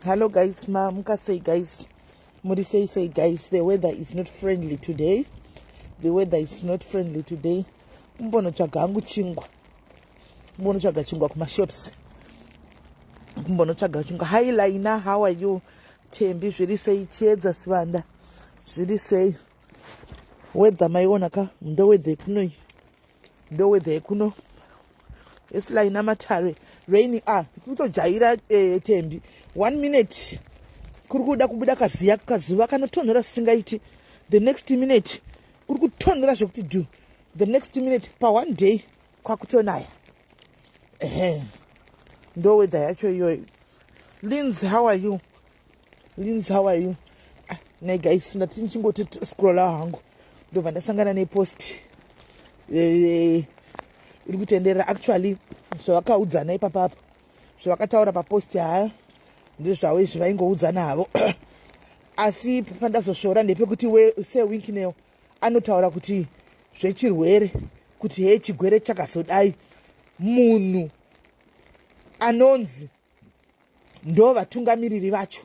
Hello guys, mamuka sei guys? Muri sei sei guys? The weather is not friendly today. The weather is not friendly today. Kumbonotsvaga hangu chingwa. Kumbonotsvaga chingwa kumashops. Kumbonotsvaga chingwa. Hi Laina, how are you? Tembi zviri sei? Chiedza Sibanda zviri sei? Weather maiona ka? Ndo weather yekuno iyi. Ndo weather yekuno. Esilaina matare rainy ah kutojaira Tembi. 1 minute kuri kuda kubuda kaziya kazuva kanotonhora zvisingaiti. The next minute kuri kutonhora zvekuti do. The next minute pa one day kwakutonaya. Ehe. Ndo weather yacho iyoyo. Linz, how are you? Linz, how are you? Ah, nei guys, ndati ndichingoti scrolla hangu ndobva ndasangana nepost iri kutenderera. Actually zvavakaudzana ipapapo, zvavakataura papost, haya ndezvavo izvi, vaingoudzana havo. Asi pandazosvora ndepekuti seWicknell anotaura kuti zvechirwere, kuti he chigwere chakazodai, munhu anonzi ndo vatungamiriri vacho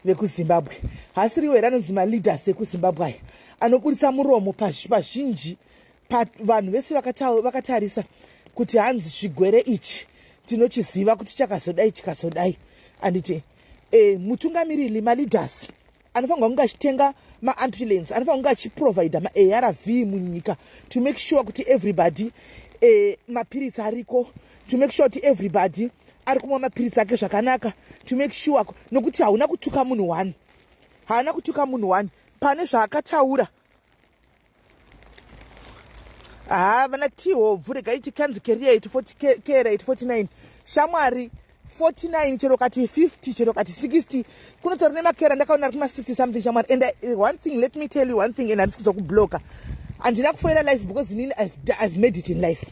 vekuZimbabwe hasiriwo here anonzi maleaders ekuZimbabwe aya anoburitsa muromo pazhinji, vanhu vese vakatarisa, kuti hanzi chigwere ichi tinochiziva kuti chakazodai chikazodai, anditi? Mutungamiriri, maleaders anofanirwa kunge achitenga maambulance, anofanirwa kunge achiprovida maARV munyika to make sure kuti everybody mapiritsi ariko, to make sure kuti everybody ari kumwa mapiritsi ake zvakanaka, to make sure nokuti hauna kutuka munhu one, haana kutuka munhu one pane zvaakataura. Ha, vana tihobvu, regai tikanzi career 849, shamwari, 49 chero kati 50 chero kati 60, kunotori nemakera ndakaona ari kuma60 something, shamwari. And one thing, let me tell you one thing, and handisi kuzokubloka, handina kufoira life because inini I've made it in life.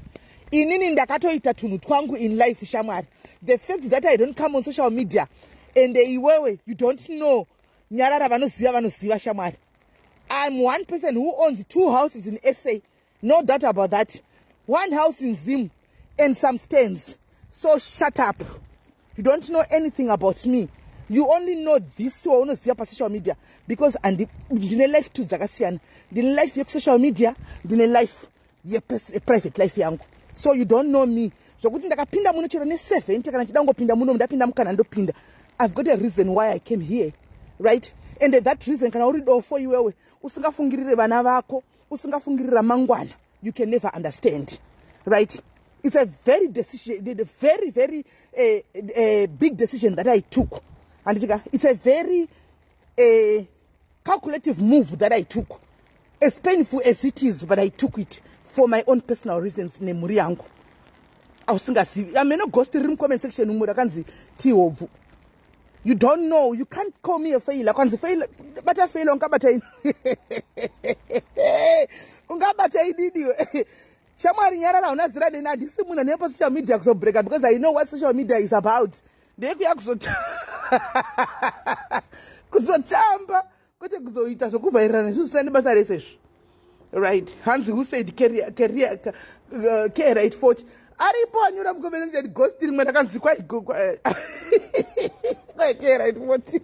Inini ndakatoita tunhu twangu in life, shamwari. The fact that I don't come on social media and iwewe you don't know, nyarara. Vanoziva vanoziva, shamwari. I'm one person who owns two houses in SA, no doubt about that, one house in Zim and some stands. So shut up, you don't know anything about me. You only know this waunoziva pasocial media because ndine life two dzakasiyana. Ndine life yekusocial media, ndine life yeprivate life yangu. So you don't know me zvokuti ndakapinda muno chero ne70 kana chida kungopinda muno, ndapinda mukana ndopinda. I've got a reason why I came here, right? And that reason, kana uri dofo iwewe usingafungirire vana vako, usingafungirira mangwana, you can never understand, right? It's a very decision, very very big decision that I took, handitika? It's a very calculative move that I took, as painful as it is, but I took it for my own personal reasons nemhuri yangu. Ausingazivi amene ghost riri mucomment section umu rakanzi tihobvu. You don't know, you can't call me a failure. Kwanzi failure, bata failure, ungabata ini, ungabata ididi? Shamwari, nyarara, hauna zira neni. Handisi munhu ane pasocial media kuzobreaka because I know what social media is about. Ndeyekuya kuzotamba, kwete kuzoita zvokuvhairirana izvo zvisina nebasa rese izvo, right? Hanzi, who said career care at 40? Aripo anyora mucomment section ghost rimwe rakanzi kwai care at 40,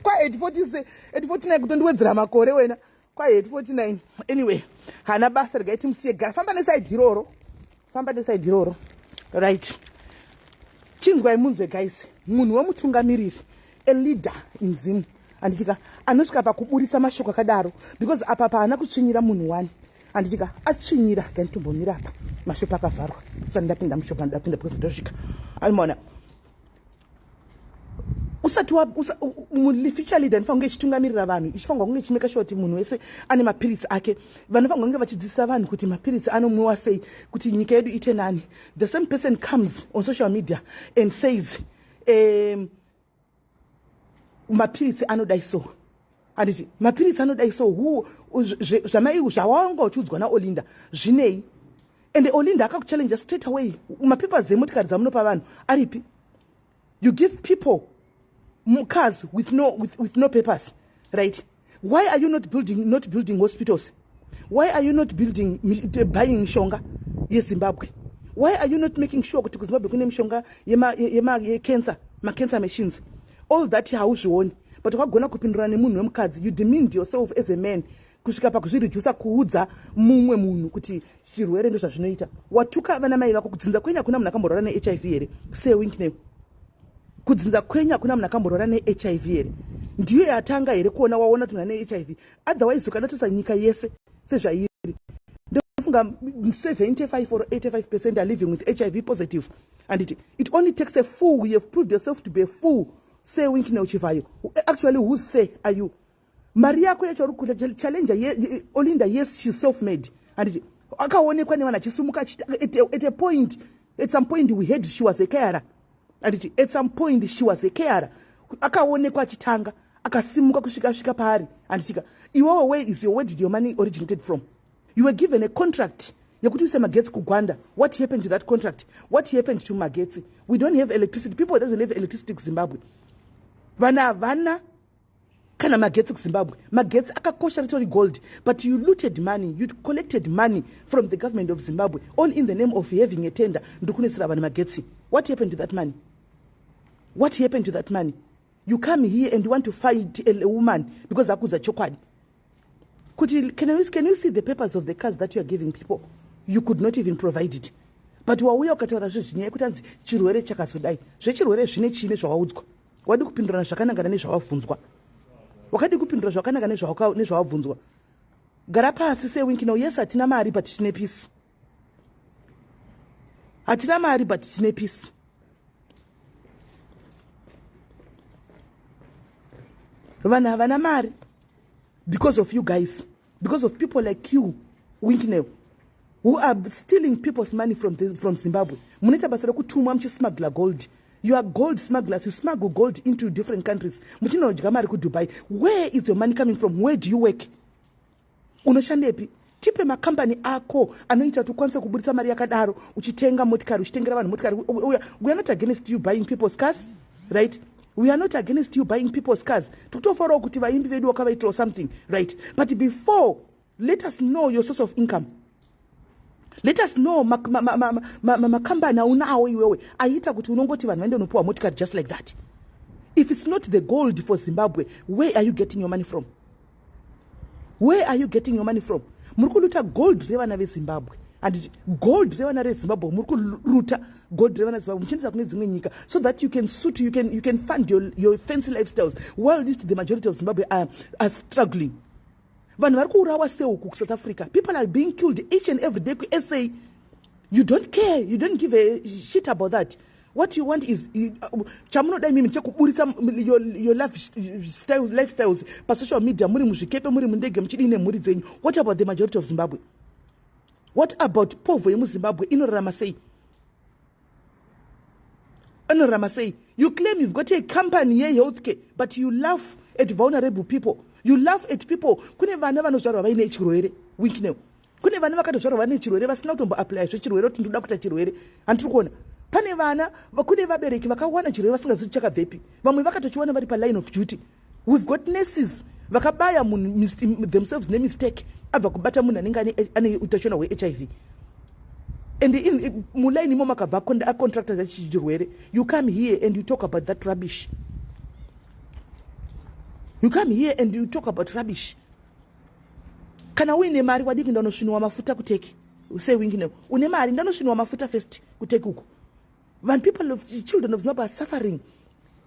kwa at 40, at 49, kutondiwedzera makore wena, kwa at 49. Anyway, hana basa, regai timusiye. Gara, famba neside iroro, famba neside iroro, right? Chinzwai munzwe guys, munhu wemutungamiriri, a leader in Zim, handitika, anosvika pakuburitsa mashoko akadaro because apa paana kutsvinyira munhu one, handitika, atsvinyira ganitombomira apa mashopu akavharwa sani ndapinda mushopu, andapinda because ndosvika anomaona usati future leader anofanira kunge ichitungamirira vanhu, ichifanirwa kunge ichimeka sure kuti munhu wese ane mapiritsi ake. Vanofanirwa kunge vachidzidzisa vanhu kuti mapiritsi anomwiwa sei kuti nyika yedu ite nani. The same person comes on social media and says mapiritsi anodai so, handiti? Mapiritsi anodai so. Zvawanga uchiudzwa naOlinda zvinei? And Olinda akakuchallenge straight away. Mapapers emotikari dzamunopa vanhu aripi? You give people cars with no papers, right? Why are you not building hospitals? Why are you not building, buying mishonga yeZimbabwe? Why are you not making sure kuti kuZimbabwe kune mishonga yecancer, macancer machines? All that hauzvioni, but wakagona kupindura nemunhu wemukadzi. You demeaned yourself as a man kusvika pakuzviredusa kuudza mumwe munhu kuti chirwere ndozvazvinoita. Watuka vana mai vako. Kudzinza kwenyu hakuna munhu akamborwara neHIV here, Sir Wicknell? Kudzinza kwenyu hakuna munhu akamborwara neHIV here? Ndiyo yatanga here kuona waona kuti munhu ane HIV? Otherwise ukadatisa nyika yese sezvairi, ndofunga 75 or 85% are living with HIV positive, anditi? It only takes a fool. You have proved yourself to be a fool, Sir Wicknell Chivayo. Actually, who say are you? Mari yako yacho uri kuita challenge Olinda. Yes, she's self made, anditi? Akaonekwa nevanhu achisumuka at a point. At some point we heard she was a carer, anditi? At some point she was a carer. Akaonekwa achitanga, akasimuka kusvika svika paari, handitika? Iwewe, where did your money originated from? You were given a contract yekuti uise magetsi kuGwanda. What happened to that contract? What happened to magetsi? We don't have electricity. People doesn't have electricity kuZimbabwe. Vana havana kana magetsi kuZimbabwe. Magetsi akakosha, ritori gold, but you looted money. You collected money from the government of Zimbabwe, all in the name of having a tender, ndikunesera vanhu magetsi. What happened to that money? What happened to that money? You come here and you want to fight a woman because akudza chokwadi kuti can you see the papers of the cars that you are giving people? You could not even provide it, but wauya ukataura zvezvinyaya yekuti anzi chirwere chakazodai. Zvechirwere zvine chiine zvawaudzwa? Wadi kupindurana zvakanangana nezvawabvunzwa? Wakadi kupindura zvakanaka nezvawabvunzwa? Gara pasi, Sir Wicknell. Yes, hatina mari, but tine peace. Hatina mari, but tine peace. Vanhu havana mari because of you guys, because of people like you, Wicknell, who are stealing people's money from Zimbabwe. Munoita basa rekutumwa muchismuggler gold. You are gold smugglers. You smuggle gold into different countries, muchinodya mari kuDubai. Where is your money coming from? Where do you work? Unoshandepi? Tipe makambani ako anoita kuti ukwanise kubudisa mari yakadaro uchitenga motikari, uchitengera vanhu motikari. We are not against you buying people's cars, right? We are not against you buying people's cars. Tikutofarirawo kuti vaimbi vedu wakavaitirawo something, right? But before, let us know your source of income. Let us know makambani aunawo iwewe aiita kuti unongoti vanhu vaende unopiwa motikari just like that. If it's not the gold for Zimbabwe, where are you getting your money from? Where are you getting your money from? Muri kuluta gold revana veZimbabwe, handiti? Gold revana reZimbabwe, muri kuluta gold revana veZimbabwe muchiendesa kune dzimwe nyika so that you can suit you can fund your fancy lifestyles, while least the majority of Zimbabwe are struggling. Vanhu vari kuurawa seuku kuSouth Africa. People are being killed each and every day kuSA. You don't care. You don't give a shit about that. What you want is, chamunoda imimi chekuburitsa your lifestyles pasocial media, muri muzvikepe, muri mundege, muchidii nemhuri dzenyu. What about the majority of Zimbabwe? What about povho yemuZimbabwe? Inorarama sei? Inorarama sei? You claim you've got a company yehealthcare, but you laugh at vulnerable people. You laugh at people. Kune vana vanozvarwa vaine chirwere, Wicknell. Kune vana vakatozvarwa vane chirwere vasina kutomboapply zvechirwere kuti ndoda kuita chirwere, handiri kuona? Pane vana, kune vabereki vakawana chirwere vasingazivi chakabvepi. Vamwe vakatochiwana vari paline of duty. We've got nurses vakabaya munhu themselves nemistake, abva kubata munhu anenge ane utachiona hweHIV, and mulaini imo makabva acontracta chirwere. You come here and you talk about that rubbish. You come here and you talk about rubbish. Kana uine mari, wadii kuenda unosviniwa mafuta kuTurkey? Sir Wicknell, une mari, ndanosviniwa mafuta first kuTurkey uko. Vanhu, people of children of Zimbabwe are suffering.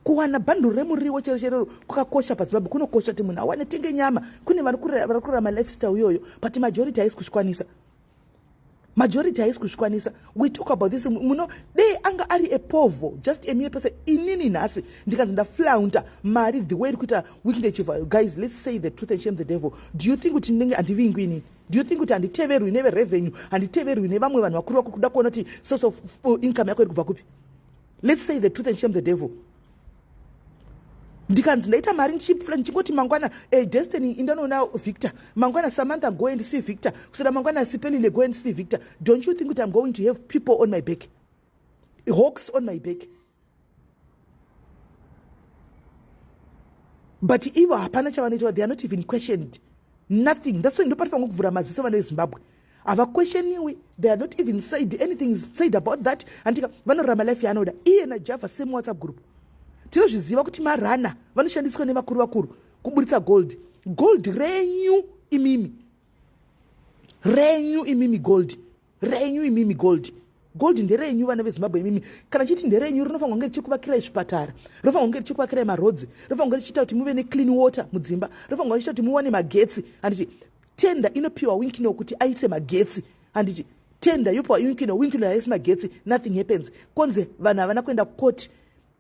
Kuwana bhanduru remuriwo chero chero kwakakosha paZimbabwe. Kunokosha kuti munhu awane tenge nyama. Kune vari kurarama lifestyle iyoyo, but majority haisi kuzvikwanisa. Majority haisi kuzvikwanisa. We talk about this muno. Dei anga ari epovo, just a mere person, inini nhasi ndikanzi ndaflaunta mari the way iri kuita Wicknell Chivayo, guys, let's say the truth and shame the devil. Do you think kuti ndinenge handivingwi inini? Do you think kuti handiteverwi neverevenue? Handiteverwi nevamwe vanhu vakuru vako kuda kuona kuti source of income yako iri kubva kupi? Let's say the truth and shame the devil. Ndikanzi ndaita mari, ndichingoti mangwana, Destiny, indanoona Victor mangwana, Samantha, go and see Victor, kusera mangwana, Sipelile, go and see Victor, don't you think kuti I'm going to have people on my back, hawks on my back? But ivo hapana chavanoitwa. They are not even questioned, nothing. That's why ndopanofanira kuvhura maziso vana veZimbabwe. Havaquestioniwi. They are not even said anything is said about that, andika? Vanorarama life yaanoda iye naJava, same WhatsApp group. Tinozviziva kuti marana vanoshandiswa nevakuru vakuru kuburitsa gold. Gold renyu imimi, renyu imimi, gold renyu imimi, gold, gold nderenyu, vana veZimbabwe imimi. Kana chiti nderenyu, rinofanirwa kunge richikuvakirai zvipatara, rinofanirwa kunge richikuvakirai maroads, rinofanirwa kunge richiita kuti muve neclean water mudzimba, rinofanirwa kunge richiita kuti muwane magetsi, handiti? Tender inopiwa Wicknell kuti aise magetsi, handiti? Tender yopiwa Wicknell, Wicknell haisi magetsi, nothing happens. Konze vanhu havana kuenda kukoti.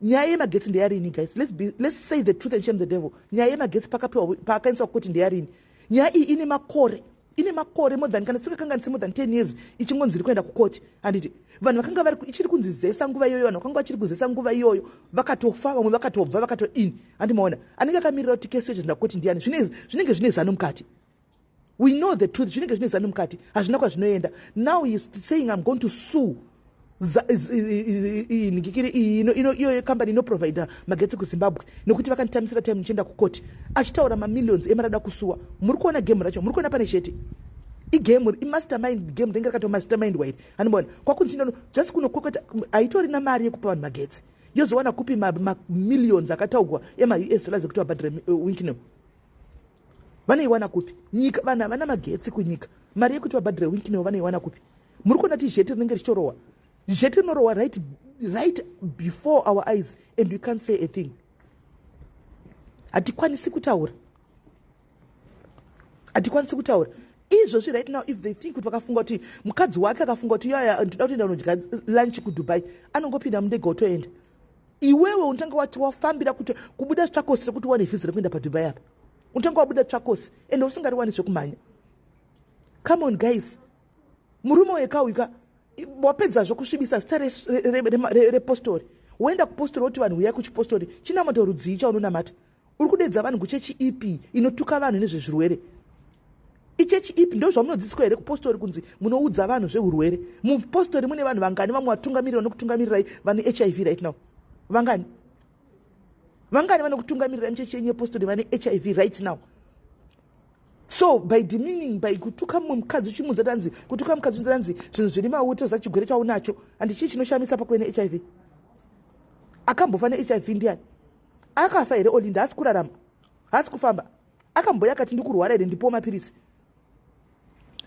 Nyaya yemagetsi ndeyarini, guys? Let's say the truth and shame the devil. Nyaya yemagetsi pakapiwa, paakaendeswa kukoti, ndeyarini? Nyaya iyi ine makore, ine makore more than, kana tisingakanganisi, more than 10 years ichingonzi iri kuenda kukoti, handiti? Vanhu vakanga vari ichiri kunzi ZESA nguva iyoyo, vanhu vakanga vachiri kuZESA nguva iyoyo vakatofa, vamwe vakatobva, vakatoini. Handimaona anenge akamirira kuti kesi yochizinda kukoti ndiani? Zvinenge zvine zano mukati. We know the truth. Zvinenge zvine zano mukati, hazvina kwazvinoenda. Now he is saying, "I'm going to sue ngikiri iyoyo kambani inoprovida magetsi kuZimbabwe nekuti vakanditamisira time ndichienda kukoti," achitaura mamillions emari ada kusuwa. Muri kuona game racho? Muri kuona pane shete igame, imastermind game, ringe rakato mastermind wairi. Handimaona kwakunzi just kunokweketa, haitorina mari yekupa vanhu magetsi. Yozowana kupi mamillions akataurwa emaUS dollars ekuti vabhadhire Wicknell? Vanoiwana kupi? Nyika, vanhu havana magetsi kunyika. Mari yekuti vabhadhire Wicknell vanoiwana kupi? Muri kuona ti zheti rinenge richitorohwa, zheti rinorohwa right before our eyes and we can't say a thing. Hatikwanisi kutaura, hatikwanisi kutaura izvozvi. Right now, if they think kuti, vakafunga kuti mukadzi wake akafunga kuti yaya, ndoda kutoenda kunodya lunch kuDubai, anongopinda mundege otoenda. Iwewe unotanga wati wafambira kuti kubuda tsvakosi rekuti uwane vhisa rekuenda paDubai apa, unotanga wabuda tsvakosi ende usingariwani zvekumhanya. Come on, guys. Murume wekauika wapedzazvo kusvibisa zita repostori, woenda kupostori, woti vanhu uyai kuchipostori. Chinamato rudzii chaunonamata? Uri kudedza vanhu kuchechi ipi inotuka vanhu nezvezvirwere? Ichechi ipi? Ndo zvamunodzidziswa here kupostori, kunzi munoudza vanhu zveurwere? Mupostori mune vanhu vangani? Vamwe vatungamiriri vanokutungamirirai vane HIV right now vangani? Vangani vanokutungamirirai muchechi yenyu yepostori vane HIV right now? So by demeaning, by kutuka mumwe mukadzi, uchimuudza tanzi kutuka mukadzi unzi zvinhu zviri mauto zachigwere chaunacho, handi chii chinoshamisa pakuve neHIV? Akambofa neHIV ndiani? Akafa here Olinda? Haasi kurarama, haasi kufamba. Akamboya akati ndikurwara here, ndipowo mapirisi?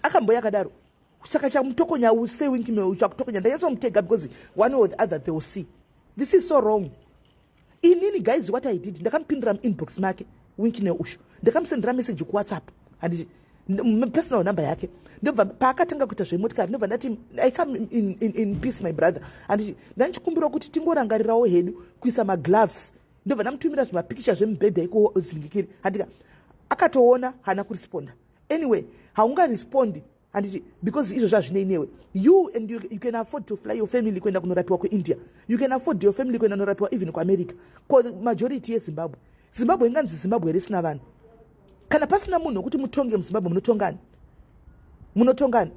Akamboya akadaro? Saka chamutokonya seWicknell, chakutokonya ndanyatsomutega because one or the other they will see this is so wrong. Inini, guys, what I did, ndakamupindura muinbox make Wicknell ushu, ndakamusendera message kuWhatsApp, handiti, personal number yake. Ndobva paakatanga kuita zvemotikari, ndobva ndati, "I come in peace, my brother," handiti, "ndandichikumbirawo kuti tingorangarirawo hedu kuisa magloves." Ndobva ndamutumira zvimapikicha zvemubhedha iko zvingikiri, handika. Akatoona, haana kuresponda. Anyway, haungarespondi, handiti, because izvozvo hazvinei newe. You and you, you can afford to fly your family kuenda kunorapiwa kuIndia. You can afford your family kuenda kunorapiwa even kuAmerica. Ko majority yeZimbabwe? Zimbabwe inganzi Zimbabwe risina vanhu? Kana pasina munhu wekuti mutonge muZimbabwe, munotongani? Munotongani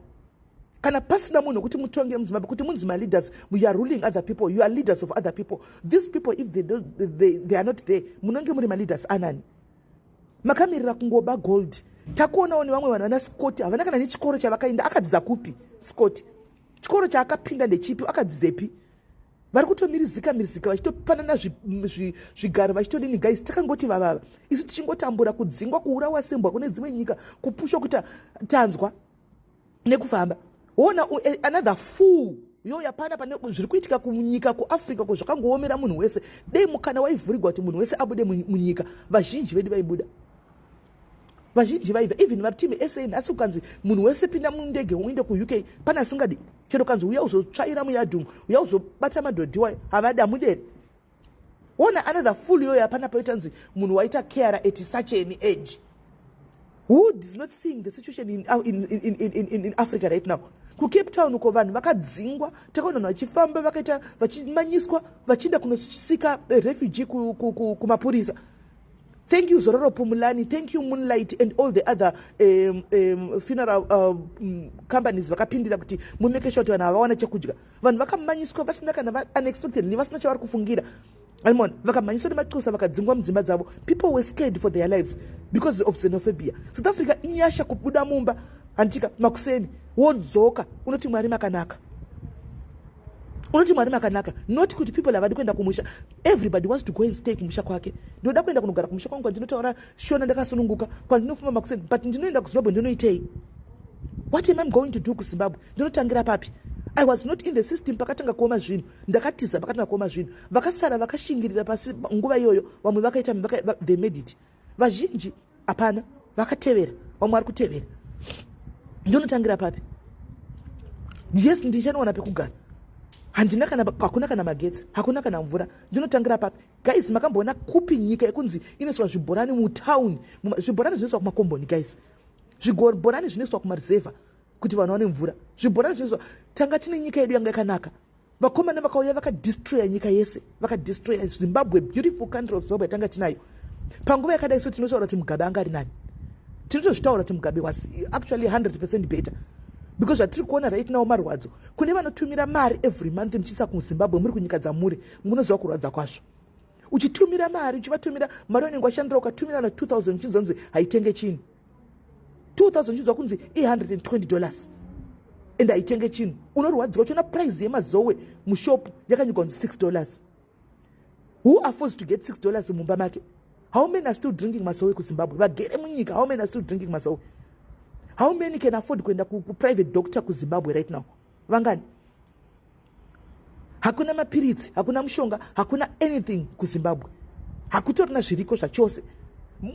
kana pasina munhu wekuti mutonge muZimbabwe, kuti munzi maleaders? You are ruling other people, you are leaders of other people. These people, if they, don't, they are not there, munonge muri maleaders anani? Makamirira kungoba gold. Takuonawo nevamwe vanhu vana Scott, havana kana nechikoro chavakaenda. Akadzidza kupi Scott? Chikoro chaakapinda ndechipi? Akadzidzepi? Vari kutomirizika mirizika, vachitopanana zvigaro, vachitodini. Guys, takangoti vavava isu tichingotambura, kudzingwa, kuurawa sembwa kune dzimwe nyika, kupushwa kuti tanzwa nekufamba. Wona another fool yoya pana pane zviri kuitika kunyika kuAfrica, ko zvakangoomera munhu wese. Dei mukana waivhurigwa kuti munhu wese abude munyika, vazhinji vedu vaibuda, vazhinji vaibva. Even vari team SA nhasi, kukanzi munhu wese pinda mundege uinde kuUK, pane asingadi? Chero kanzi uya uzotsvaira muyadhumu, uya uzobata madhodhiwa, havadi, hamudere. Wona another fool yoyo hapana paita nzi munhu waita care at such an age, who is not seeing the situation in Africa right now. KuCape Town uko vanhu vakadzingwa, takaona vanhu vachifamba, vakaita vachimanyiswa, vachienda kunosika refugee kumapurisa. Thank you, Zororo Pumulani. Thank you, Moonlight and all the other funeral companies vakapindira kuti mumake sure kuti vanhu havawana chekudya. Vanhu vakamanyiswa vasina kana, unexpectedly, vasina chavari kufungira. Aimona vakamhanyiswa nemaxosa, vakadzingwa mudzimba dzavo. People were scared for their lives because of xenophobia. South Africa inyasha kubuda mumba, handichika makuseni wodzoka, unoti Mwari makanaka. Unoti Mwari makanaka. Not kuti people havadi kuenda kumusha. Everybody wants to go and stay kumusha kwake. Ndinoda kuenda kunogara kumusha kwangu kwandinotaura Shona ndakasununguka, kwandinofamba makuseni, but ndinoenda kuZimbabwe ndinoitei? What am I going to do kuZimbabwe? Ndinotangira papi? I was not in the system pakatanga kuoma zvinhu. Ndakatiza pakatanga kuoma zvinhu. Vakasara vakashingirira pasi nguva iyoyo, vamwe vakaita, they made it. Vazhinji hapana vakatevera, vamwe vari kutevera. Ndinotangira papi? Yes, ndichanowana pekugara. Handina kana, hakuna kana magetsi, hakuna kana mvura. Ndinotangira papi? Guys, makamboona kupi nyika yekunzi inoiswa zvibhorani mutown? Zvibhorani zvinoiswa kumakomboni, guys. Zvibhorani zvinoiswa kumareserva kuti vanhu vane mvura. Zvibhorani zvinoiswa. Tanga tine nyika yedu yanga yakanaka. Vakomana vakauya vakadestroya nyika yese, vakadestroya Zimbabwe, beautiful country of Zimbabwe yatanga tinayo. Panguva yakadai so tinotaura kuti Mugabe anga ari nani. Tinotozvitaura kuti Mugabe was actually 100% better, because zvatiri kuona right now marwadzo. Kune vanotumira mari every month muchiisa kuZimbabwe, muri kunyika dzamuri, munoziva kurwadza kwazvo. Uchitumira mari, uchivatumira mari unenge washandira, ukatumira na 2000, uchinzonzi haitenge chinhu. 2000 uchinzwa kunzi i$120 and haitenge chinhu. Unorwadziwa uchiona price yeMazowe mushopu yakanyigwa kunzi $6. Who affords to get $6 mumba make? How many are still drinking Mazowe kuZimbabwe vagere munyika? How many are still drinking Mazowe? How many can afford kuenda kuprivate doctor kuZimbabwe right now? Vangani? Hakuna mapiritsi, hakuna mushonga, hakuna anything kuZimbabwe, hakutorina zviriko zvachose.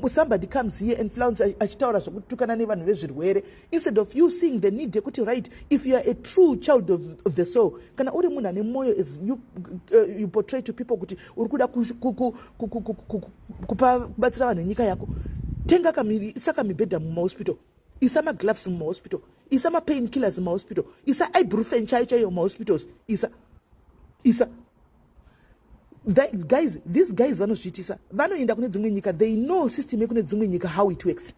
Somebody comes here and flaunts achitaura zvekutukana nevanhu vezvirwere, instead of you seeing the need yekuti, right, if you are a true child of the soul, kana uri munhu ane mwoyo as you portray to people kuti uri kuda kubatsira vanhu venyika yako, tenga, isa kamibhedha mumahospital, isa magloves mumahospital, isa mapain killers mumahospital, isa ibuprofen chaiyo chaiyo mumahospitals, isa isa. Guys, these guys vanozviitisa, vanoenda kune dzimwe nyika. They know system yekune dzimwe nyika, how it works.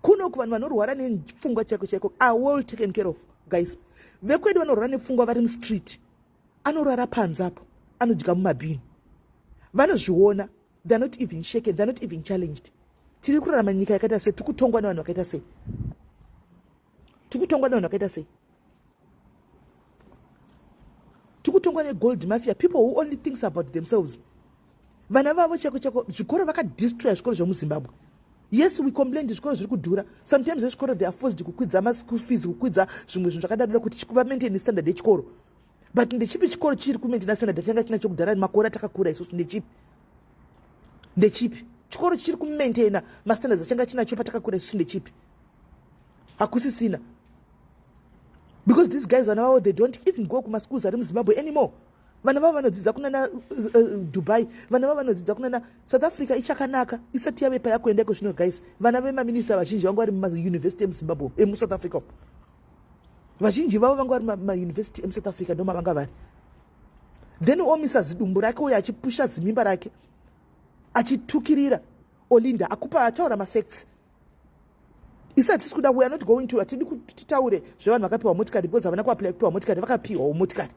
Kuno kuvanhu vanorwara nepfungwa chaiko chaiko are well taken care of, guys. Vekwedu vanorwara nepfungwa vari mustreet, anorara panze apo, anodya mumabhini. Vanozviona, they are not even shaken, they are not even challenged. Tiri kurarama nyika yakaita sei? Tiri kutongwa nevanhu vakaita sei? Tiri kutongwa nevanhu vakaita sei? Tiri kutongwa negold mafia, people who only thinks about themselves, vana vavo chaiko chaiko. Zvikoro, vakadestroya zvikoro zvemuZimbabwe. Yes, we complained zvikoro zviri kudhura. Sometimes vezvikoro, they are forced kukwidza maschool fees, kukwidza zvimwe zvinhu zvakadadira kuti vamaintain standard yechikoro. But ndechipi chikoro chiri kumaintaina standard changa chinacho kudhara, makore atakakura isusu? Ndechipi? Ndechipi chikoro chiri kumaintaina mastandards achanga chinacho patakakura isusu? Ndechipi? Hakusisina, because these guys, vana vavo, they don't even go kumaschools ari muZimbabwe anymore. Vana vavo vanodzidza kunana Dubai, vana vavo vanodzidza kunana South Africa. Ichakanaka isati yave payakuenda iko zvino, guys. Vana vemaminista vazhinji vanga vari mumayunivhesiti emuZimbabwe, emuSouth Africa. Vazhinji vavo vanga vari mumayunivhesiti emuSouth Africa, ndo mavanga vari. Then omisa zidumbu rake uyo achipusha zimimba rake achitukirira Olinda akupa ataura mafacts. Isi hatisi kuda, we are not going to, hatidi kuti titaure zvevanhu vakapiwa motikari, because havana kuapply kupiwa motikari, vakapiwawo motikari,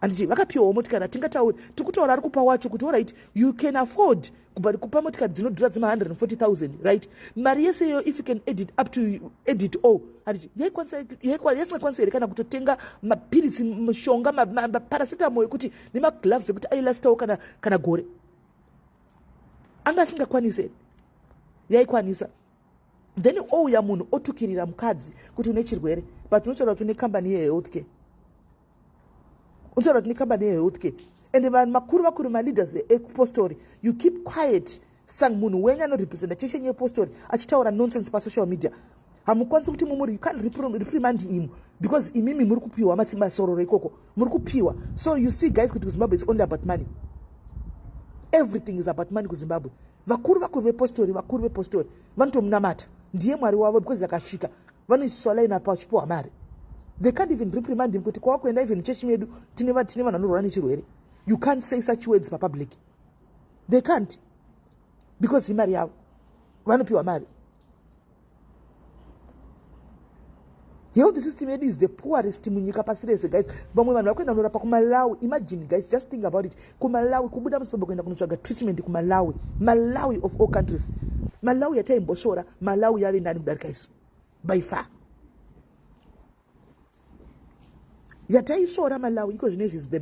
handiti? Vakapiwawo motikari, hatingatauri. Tiri kutaura ari kupa wacho kuti, alright, you can afford kupa motikari dzinodhura dzema140 000, right? Mari yese iyoyo, if you can add it up to add it all, handiti yaisingakwanisa here kana kutotenga mapiritsi, mishonga, maparacetamol ekuti nemagloves ekuti ailastawo kana gore? Anga asingakwanisi here? Yaikwanisa. Then ouya munhu otukirira mukadzi kuti une chirwere, but unotaura kuti une kambani yehealth care, unotaura kuti une kambani yehealth care, and vanhu makuru vakuru, maleaders ekupostori, you keep quiet. Sang munhu wenyu anorepresenta chechi yenyu yepostori achitaura nonsense pasocial media, hamukwanisi kuti mumuri, you can't reprimand him, because imimi muri kupiwa masororo ikoko, muri kupiwa. So you see, guys, kuti kuZimbabwe it's only about money. Everything is about money kuZimbabwe. Vakuru vakuru vepostori, vakuru vepostori vanotomunamata, ndiye Mwari wavo, because akasvika vanoiswa line apa vachipiwa mari. They can't even reprimand him kuti kwawakuenda, even muchechi medu tine vanhu vanorwara nechirwere, you can't say such words papublic. They can't, because imari yavo, vanopiwa mari. Health system yedu is the poorest munyika pasi rese, guys. Vamwe vanhu vari kuenda kunorapa kuMalawi. Imagine, guys, just think about it, kuMalawi, kubuda muZimbabwe kuenda kunotsvaga treatment kuMalawi. Malawi of all countries, Malawi yataimbosvora, Malawi yave nani kudarika isu by far. Yataisvora Malawi iko zvino izvi is the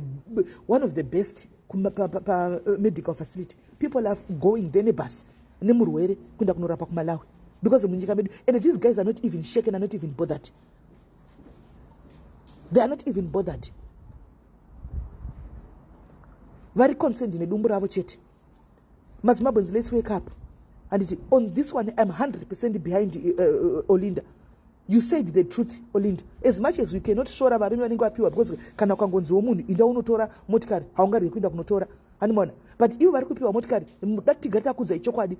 one of the best pamedical facility. People are going there nebus nemurwere kuenda kunorapa kuMalawi because munyika medu, and these guys are not even shaken, are not even bothered. They are not even bothered. Vari concerned nedumbu ravo chete. MaZimbabweans, let's wake up. And on this one, I'm 100% behind Olinda. You said the truth, Olinda. As much as we cannot shora varume vanenge vapiwa, because kana ukangonziwo munhu inda unotora motikari, haungaregi kuenda kunotora, hanimona. But ivo vari kupiwa motikari, dati tigare takudzai chokwadi,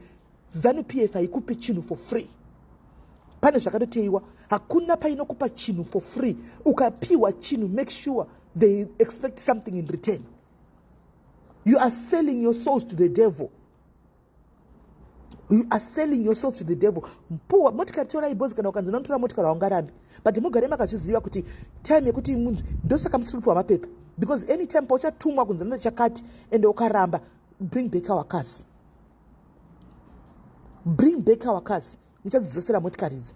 ZANU PF haikupi chinhu for free. Pane zvakatoteiwa. Hakuna painokupa chinhu for free. Ukapiwa chinhu, make sure they expect something in return. You are selling your souls to the devil. You are selling yourself to the devil. Puwa motikari, torai bhozi. Kana ukanzi notora motikari, haungarambi, but mugare makazviziva kuti time yekuti munhu, ndosaka musiri kupiwa mapepa, because anytime pauchatumwa kunzi noda chakati ende ukaramba, bring back our cars, bring back our cars, muchadzidzosera motikari idzi.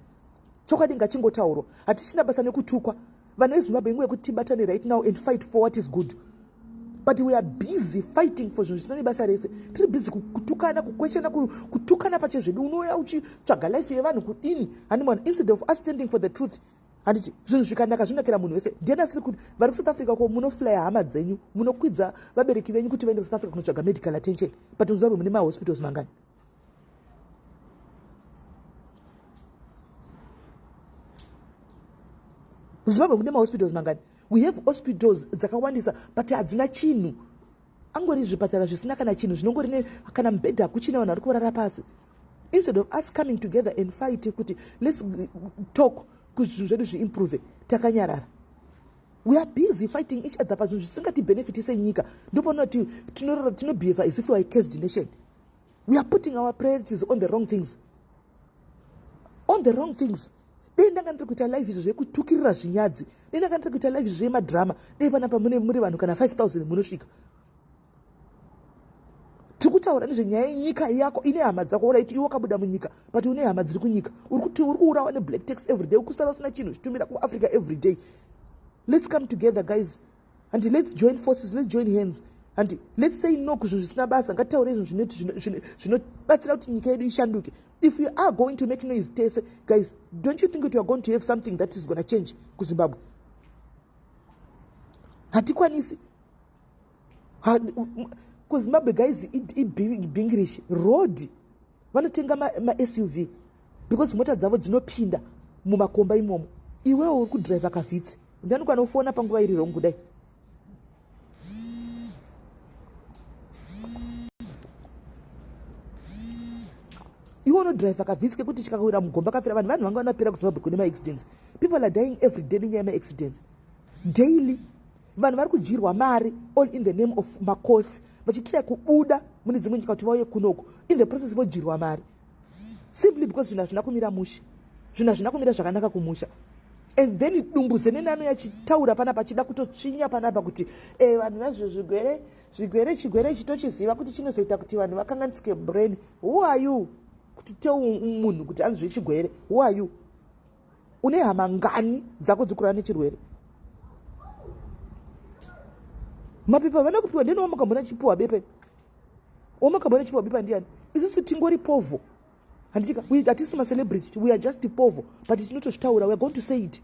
Chokwadi ngachingotaurwa, hatichina basa nekutukwa. Vanhu veZimbabwe, inguva yekuti tibatane right now and fight for what is good, but we are busy fighting for zvinhu zvisina nebasa rese. Tiri busy kutukana, kukweshana, kutukana pachezvedu. Unouya uchitsvaga life yevanhu kudini, handimona? Instead of us standing for the truth, handiti zvinhu zvikanaka zvinakira munhu wese? Ndiani asiri kuti vari kuSouth Africa ko munoflya hama dzenyu, munokwidza vabereki venyu kuti vaende kuSouth Africa kunotsvaga medical attention, but muZimbabwe mune mahospitals mangani? MuZimbabwe mune mahospitals mangani? We have hospitals dzakawandisa, but hadzina chinhu. Angori zvipatara zvisina kana chinhu, zvinongori kana mubhedha hakuchina, vanhu vari kurara pasi. Instead of us coming together and fight kuti let's talk kuti zvinhu zvedu zviimprove, takanyarara. We are busy fighting each other pazvinhu zvisingatibhenefiti senyika. Ndopaunoti tinobehave as if we are a cursed nation. We are putting our priorities on the wrong things, on the wrong things. Dei ndanga ndiri kuita live izvo zvekutukirira zvinyadzi, dei ndanga ndiri kuita live izvo zvemadhirama, dei panapa mune muri vanhu kana 5000 munosvika. Tiri kutaura nezvenyaya yenyika yako ine hama dzako. Right, iwe wakabuda munyika, but une hama dziri kunyika. Uri kuurawa neblack tax every day, kusara usina chinhu, uchitumira kuAfrica every day. Let's come together, guys, and let's join forces, let's join hands and let's say no kuzvinhu zvisina basa. Ngatitaure izvo zvinobatsira kuti nyika yedu ishanduke. If you are going to make noise tese, guys, don't you think that you are going to have something that is going to change kuZimbabwe? Hatikwanisi kuZimbabwe, guys. Ibhingirish road, vanotenga maSUV because mota dzavo dzinopinda mumakomba imomo. Iwewo uri kudhiraivha kaVitz. Ndiani kwanofona panguva iri wrong kudai? Iwe unodhiraivha kaVitz kekuti chikakawira mugomba kafira vanhu. Vanhu vanga vanapera kuZimbabwe kune maaccidents. People are dying every day nenyaya yemaaccidents daily. Vanhu vari kudyirwa mari all in the name of makosi, vachitira kubuda mune dzimwe nyika kuti vauye kunoko. In the process vodyirwa mari simply because zvinhu hazvina kumira mushe, zvinhu hazvina kumira zvakanaka kumusha. And then dumbuzenene anouya achitaura panapa, achida kutotsvinya panapa kuti vanhu vazvo zvigwere, zvigwere, chigwere ichi tochiziva kuti chinozoita kuti vanhu vakanganisike brain. Who are you kuti tell munhu kuti anzi zvechigwere? Who are you? Une hama ngani dzako dzikurara nechirwere? Mapepa vana kupiwa ndeni wamakambona chipiwa bepe, wamakambona chipiwa bepa ndiani? Isusu tingori povho, handitika? Hatisi macelebrity, we are just povho, but tinotozvitaura. We are going to say it,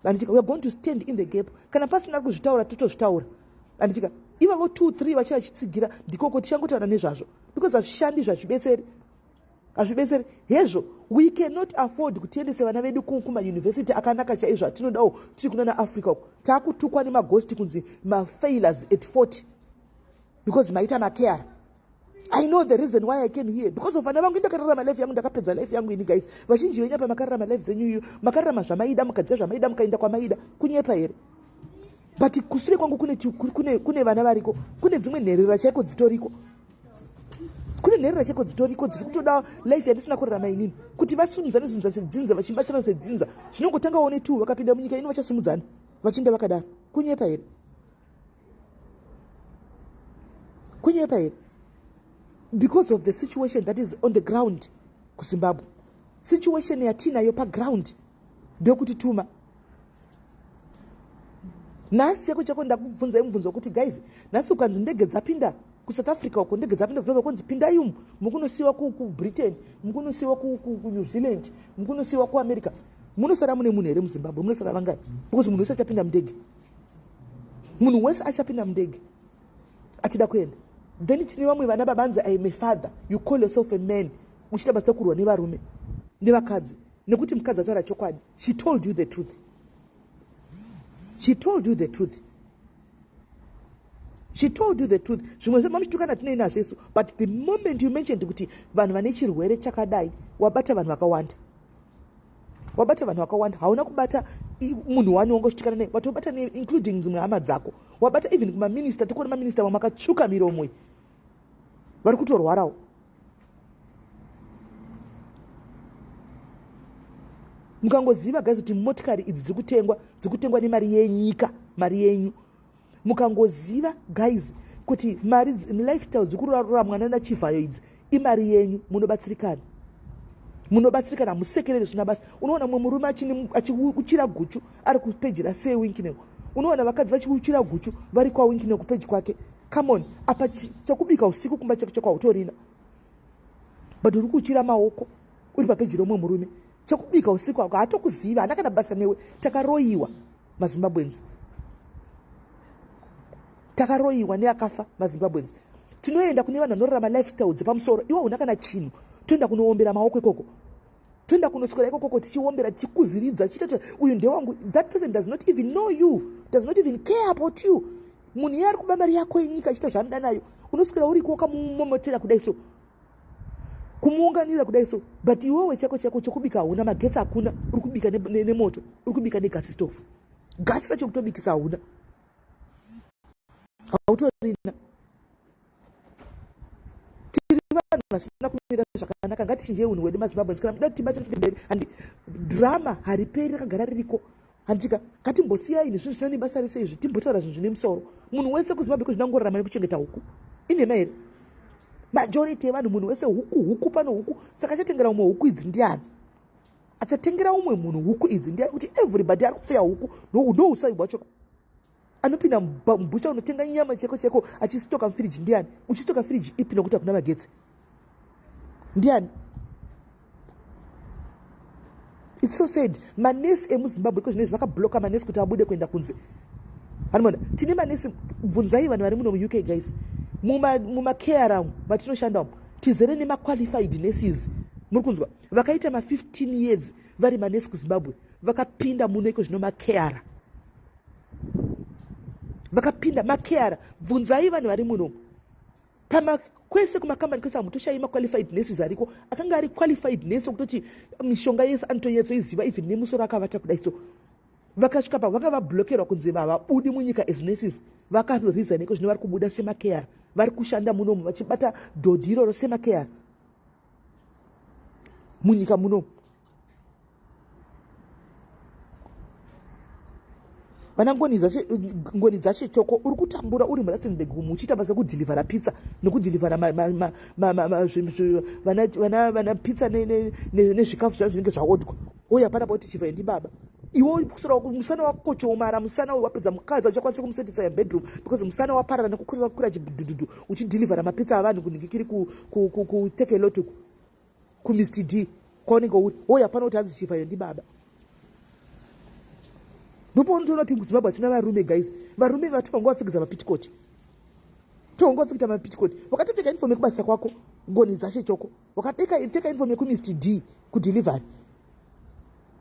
handitika? We are going to stand in the gap. Kana pasina kuzvitaura, totozvitaura, handitika? Ivavo 2 3 vachiva vachitsigira ndikoko tichangotaura nezvazvo because hazvishandi, zvazvibetseri, hazvibetseri hezvo. We cannot afford kuti tiendese vana vedu kumayunivhesiti akanaka chaizvo atinodawo tiri kuna naAfrica uko. Taakutukwa nemagosti kunzi mafailures at 40 because maita makeara. I know the reason why I came here, because of vana vangu. Ndakararama life yangu, ndakapedza life yangu ini. Guys, vazhinji venyu apa makararama life dzenyu iyo, makararama zvamaida, mukadya zvamaida, mukaenda kwamaida. Kunyepa here? But kusure kwangu kune vana variko, kune dzimwe nherera chaiko dzitoriko, kune nherera chaiko dzitoriko dziri kutoda life yandisina kurarama inini, kuti vasumudzane zvinhu sedzinza, vachibatsirana sedzinza. Zvinongotangawo netu vakapinda munyika ino, vachasumudzana vachinda vakadaro. Kunyepa here? Kunyepa here? Because of the situation that is on the ground kuZimbabwe, situation yatinayo paground ndokuti tuma. Nhasi chako chako ndakubvunzai mubvunzo wekuti guys, nhasi ukanzi ndege dzapinda kuSouth Africa uko, ndege dzapinda kuSouth Africa, kunzi pindai umu, mukunosiwa kuBritain, mukunosiwa kuNew Zealand, mukunosiwa kuAmerica, munosara mune munhu here muZimbabwe? Munosara vangani? Because munhu wese achapinda mundege, munhu wese achapinda mundege achida kuenda. Then tine vamwe vana babanzi I am a father, you call yourself a man, uchiita basa kurwa nevarume nevakadzi nekuti mukadzi ataura chokwadi. She told you the truth, she told you the truth, she told you the truth. Zvimwe zvemamuchitukana tinei nazvo isu, but the moment you mentioned kuti vanhu vane chirwere chakadai, wabata vanhu vakawanda, wabata vanhu vakawanda. Hauna kubata munhu wani wanga uchitukana naye, watobata including dzimwe hama dzako, wabata even kumaminista. Tikuona maminista vamwe makatsvuka miromo iyi vari kutorwarawo. Mukangoziva guys kuti motikari idzi dziri kutengwa, dziri kutengwa nemari yenyika, mari yenyu. Mukangoziva guys kuti mari lifestyle dziri kurarura mwana naChivhayo idzi imari yenyu, munobatsirikana, munobatsirikana. Hamusekereri zvina basa. Unoona mumwe murume achiuchira guchu ari kupeji raSir Wicknell. Unoona vakadzi vachiuchira guchu vari kwaWicknell, kupeji kwake. Come on, apa chekubika usiku kumba cheko cheko hautorina, but uri kuuchira maoko uri papeji romwe murume. Chekubika usiku ako haatokuziva, haana kana basa newe. Takaroyiwa maZimbabweans, takaroyiwa neakafa maZimbabweans. Tinoenda kune vanhu vanorarama lifestyle dzepamusoro, iwe hauna kana chinhu. Toenda kunoombera maoko ikoko, toenda kunoswera ikokoko tichiombera, tichikuziridza, chiita uyu ndewangu. That person does not even know you, does not even care about you. Munhu iye ari kuba mari yako yenyika achiita zvaanoda nayo, unoswera uriko wakamumomotera kudai so, kumuunganira kudai so, but iwewe chako chako chokubika hauna, magetsi hakuna, uri kubika nemoto, uri kubika negasi stove, gasi racho kutobikisa hauna, hautorina. Tiri vanhu vasina kumira zvakanaka. Ngatichinjei unhu hwedu maZimbabweans kana muda kuti tibatsire mberi. Handi drama hariperi, rakagara ririko, handika? Ngatimbosiyai nezvinhu zvisina nebasa rese izvi, timbotaura zvinhu zvine musoro. Munhu wese kuZimbabwe kozvinangorarama nekuchengeta huku, inhema here? Majority yevanhu, munhu wese huku, huku pano, huku. Saka achatengera umwe huku idzi ndiani? Achatengera umwe munhu huku idzi ndiani? Kuti everybody ari kupfeya huku, ndousai hwacho. Anopinda mubhucha unotenga nyama cheko cheko achistoka mufiriji ndiani? Uchistoka firiji ipi nokuti hakuna magetsi? Ndiani? It's so sad. Manesi emuZimbabwe iko zvinezvi vakabloka manesi kuti abude kuenda kunze. Anomona tine manesi, bvunzai vanhu vari muno muUK guys, mumacare umu matinoshanda umu tizere nemaqualified nurses. Muri kunzwa, vakaita ma15 years vari manesi kuZimbabwe, vakapinda muno iko zvino macarer, vakapinda macarer. Bvunzai vanhu vari muno pama kwese, kumakambani kwese, hamutoshayi maqualified nurses ariko akanga ari qualified nurse okutoti mishonga yese anotonyatsoiziva, even nemusoro akavata kudai so. Vakasvika pa vanga vablokerwa kunzi vavabudi munyika as nurses, vakaresign. Iko zvino vari kubuda semacarer, vari kushanda munomu vachibata dhodhi iroro semacarer munyika munomu. Vana Ngoni dzache choko, uri kutambura uri muRustenburg umu uchiita basa kudhilivhara pizza nekudhilivhara vana pizza nezvikafu zvavo zvinenge zvaodwa. Uye hapana pauti Chivhayo ndibaba. Iwe musana wakochomara, musana wapedza mukadzi, uchakwanisa kumusetisa bedroom because musana waparara nekukwira chidhudhudhu uchidhilivhara mapizza avanhu kunhingikiri kuTakealot uku, kuMr D kwaunenge uri. Oyo hapana kuti hanzi Chivhayo ndibaba. Ndopaunotoona kuti kuZimbabwe hatina varume guys. Varume vatifango vapfekedza mapitikoti, tongo vapfeketa mapitikoti. Wakatopfeka uniform yekubasa kwako, Ngoni dzashe choko, wakapfeka uniform yekuMr D kudelivery.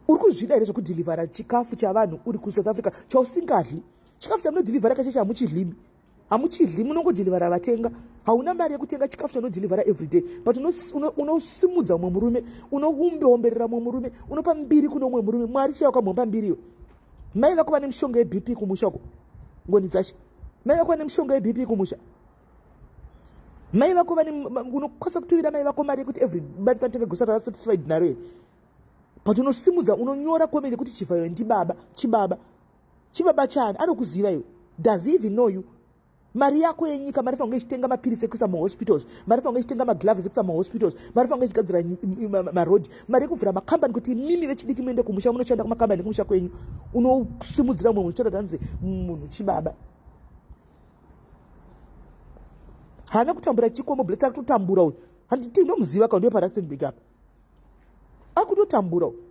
Uri kuzvida here zvekudhilivhara chikafu chavanhu uri kuSouth Africa chausingadli? Chikafu chamunodhilivhara kacheche hamuchidlimi, hamuchidli, munongodhilivhara vatenga. Hauna mari yekutenga chikafu chaunodhilivhara everyday, but unosimudza umwe murume, unoumbeomberera mumwe murume, unopa mbiri kune umwe murume. Mwari chaiwo kamupa mbiri iwe. Mai vako vane mishonga yeBP kumusha uko, Ngoni dzashe. Mai vako vane mishonga yeBP kumusha. Mai vako vane, unokwanisa kutuvira mai vako mari yekuti every month vanotenga grocery vasatisfied naro here? But unosimudza, unonyora comment yekuti Chivhayo ndibaba. Chibaba, chibaba chani? Anokuziva iwe? Does he even know you? Mari yako yenyika, mari fange ichitenga mapirisi ekuisa muhospitals, mari fange ichitenga magloves ekuisa muhospitals, mari fange ichigadzira marodhi, mari yekuvhura makambani kuti mimi vechidiki muende kumusha munoshanda kumakambani ekumusha kwenyu. Unosimudzira mumwe munhu uchitaura kuti hanzi munhu chibaba. Haana kutambura chikomo, Bless ari kutotambura uyu. Handiti ndomuziva ka, ndiye paRustenburg apa. Akutotambura uyu.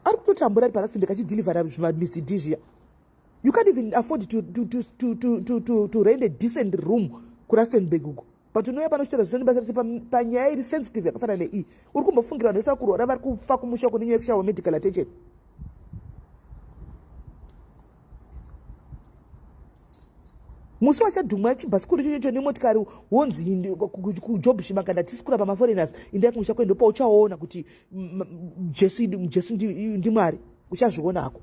Ari kutotambura ari paRustenburg achidhilivhara zvimamr D zviya. You can't even afford to rent a decent room kuRustenburg uko. But unouya pano uchitaura zvisina basa rese panyaya iri sensitive yakafanana neiyi. Uri kumbofungira vanhu vese vari kurwara vari kufa kumusha uko nenyaya yekushaiwa medical attention. Musi wachadhumwa chibhasikoro ichocho nemotikari wonzi kujob shimakanda tisi kurapa maforeigners, indai kumusha kwenyu, ndopauchaona kuti Jesu Jesu ndiMwari. Uchazviona hako.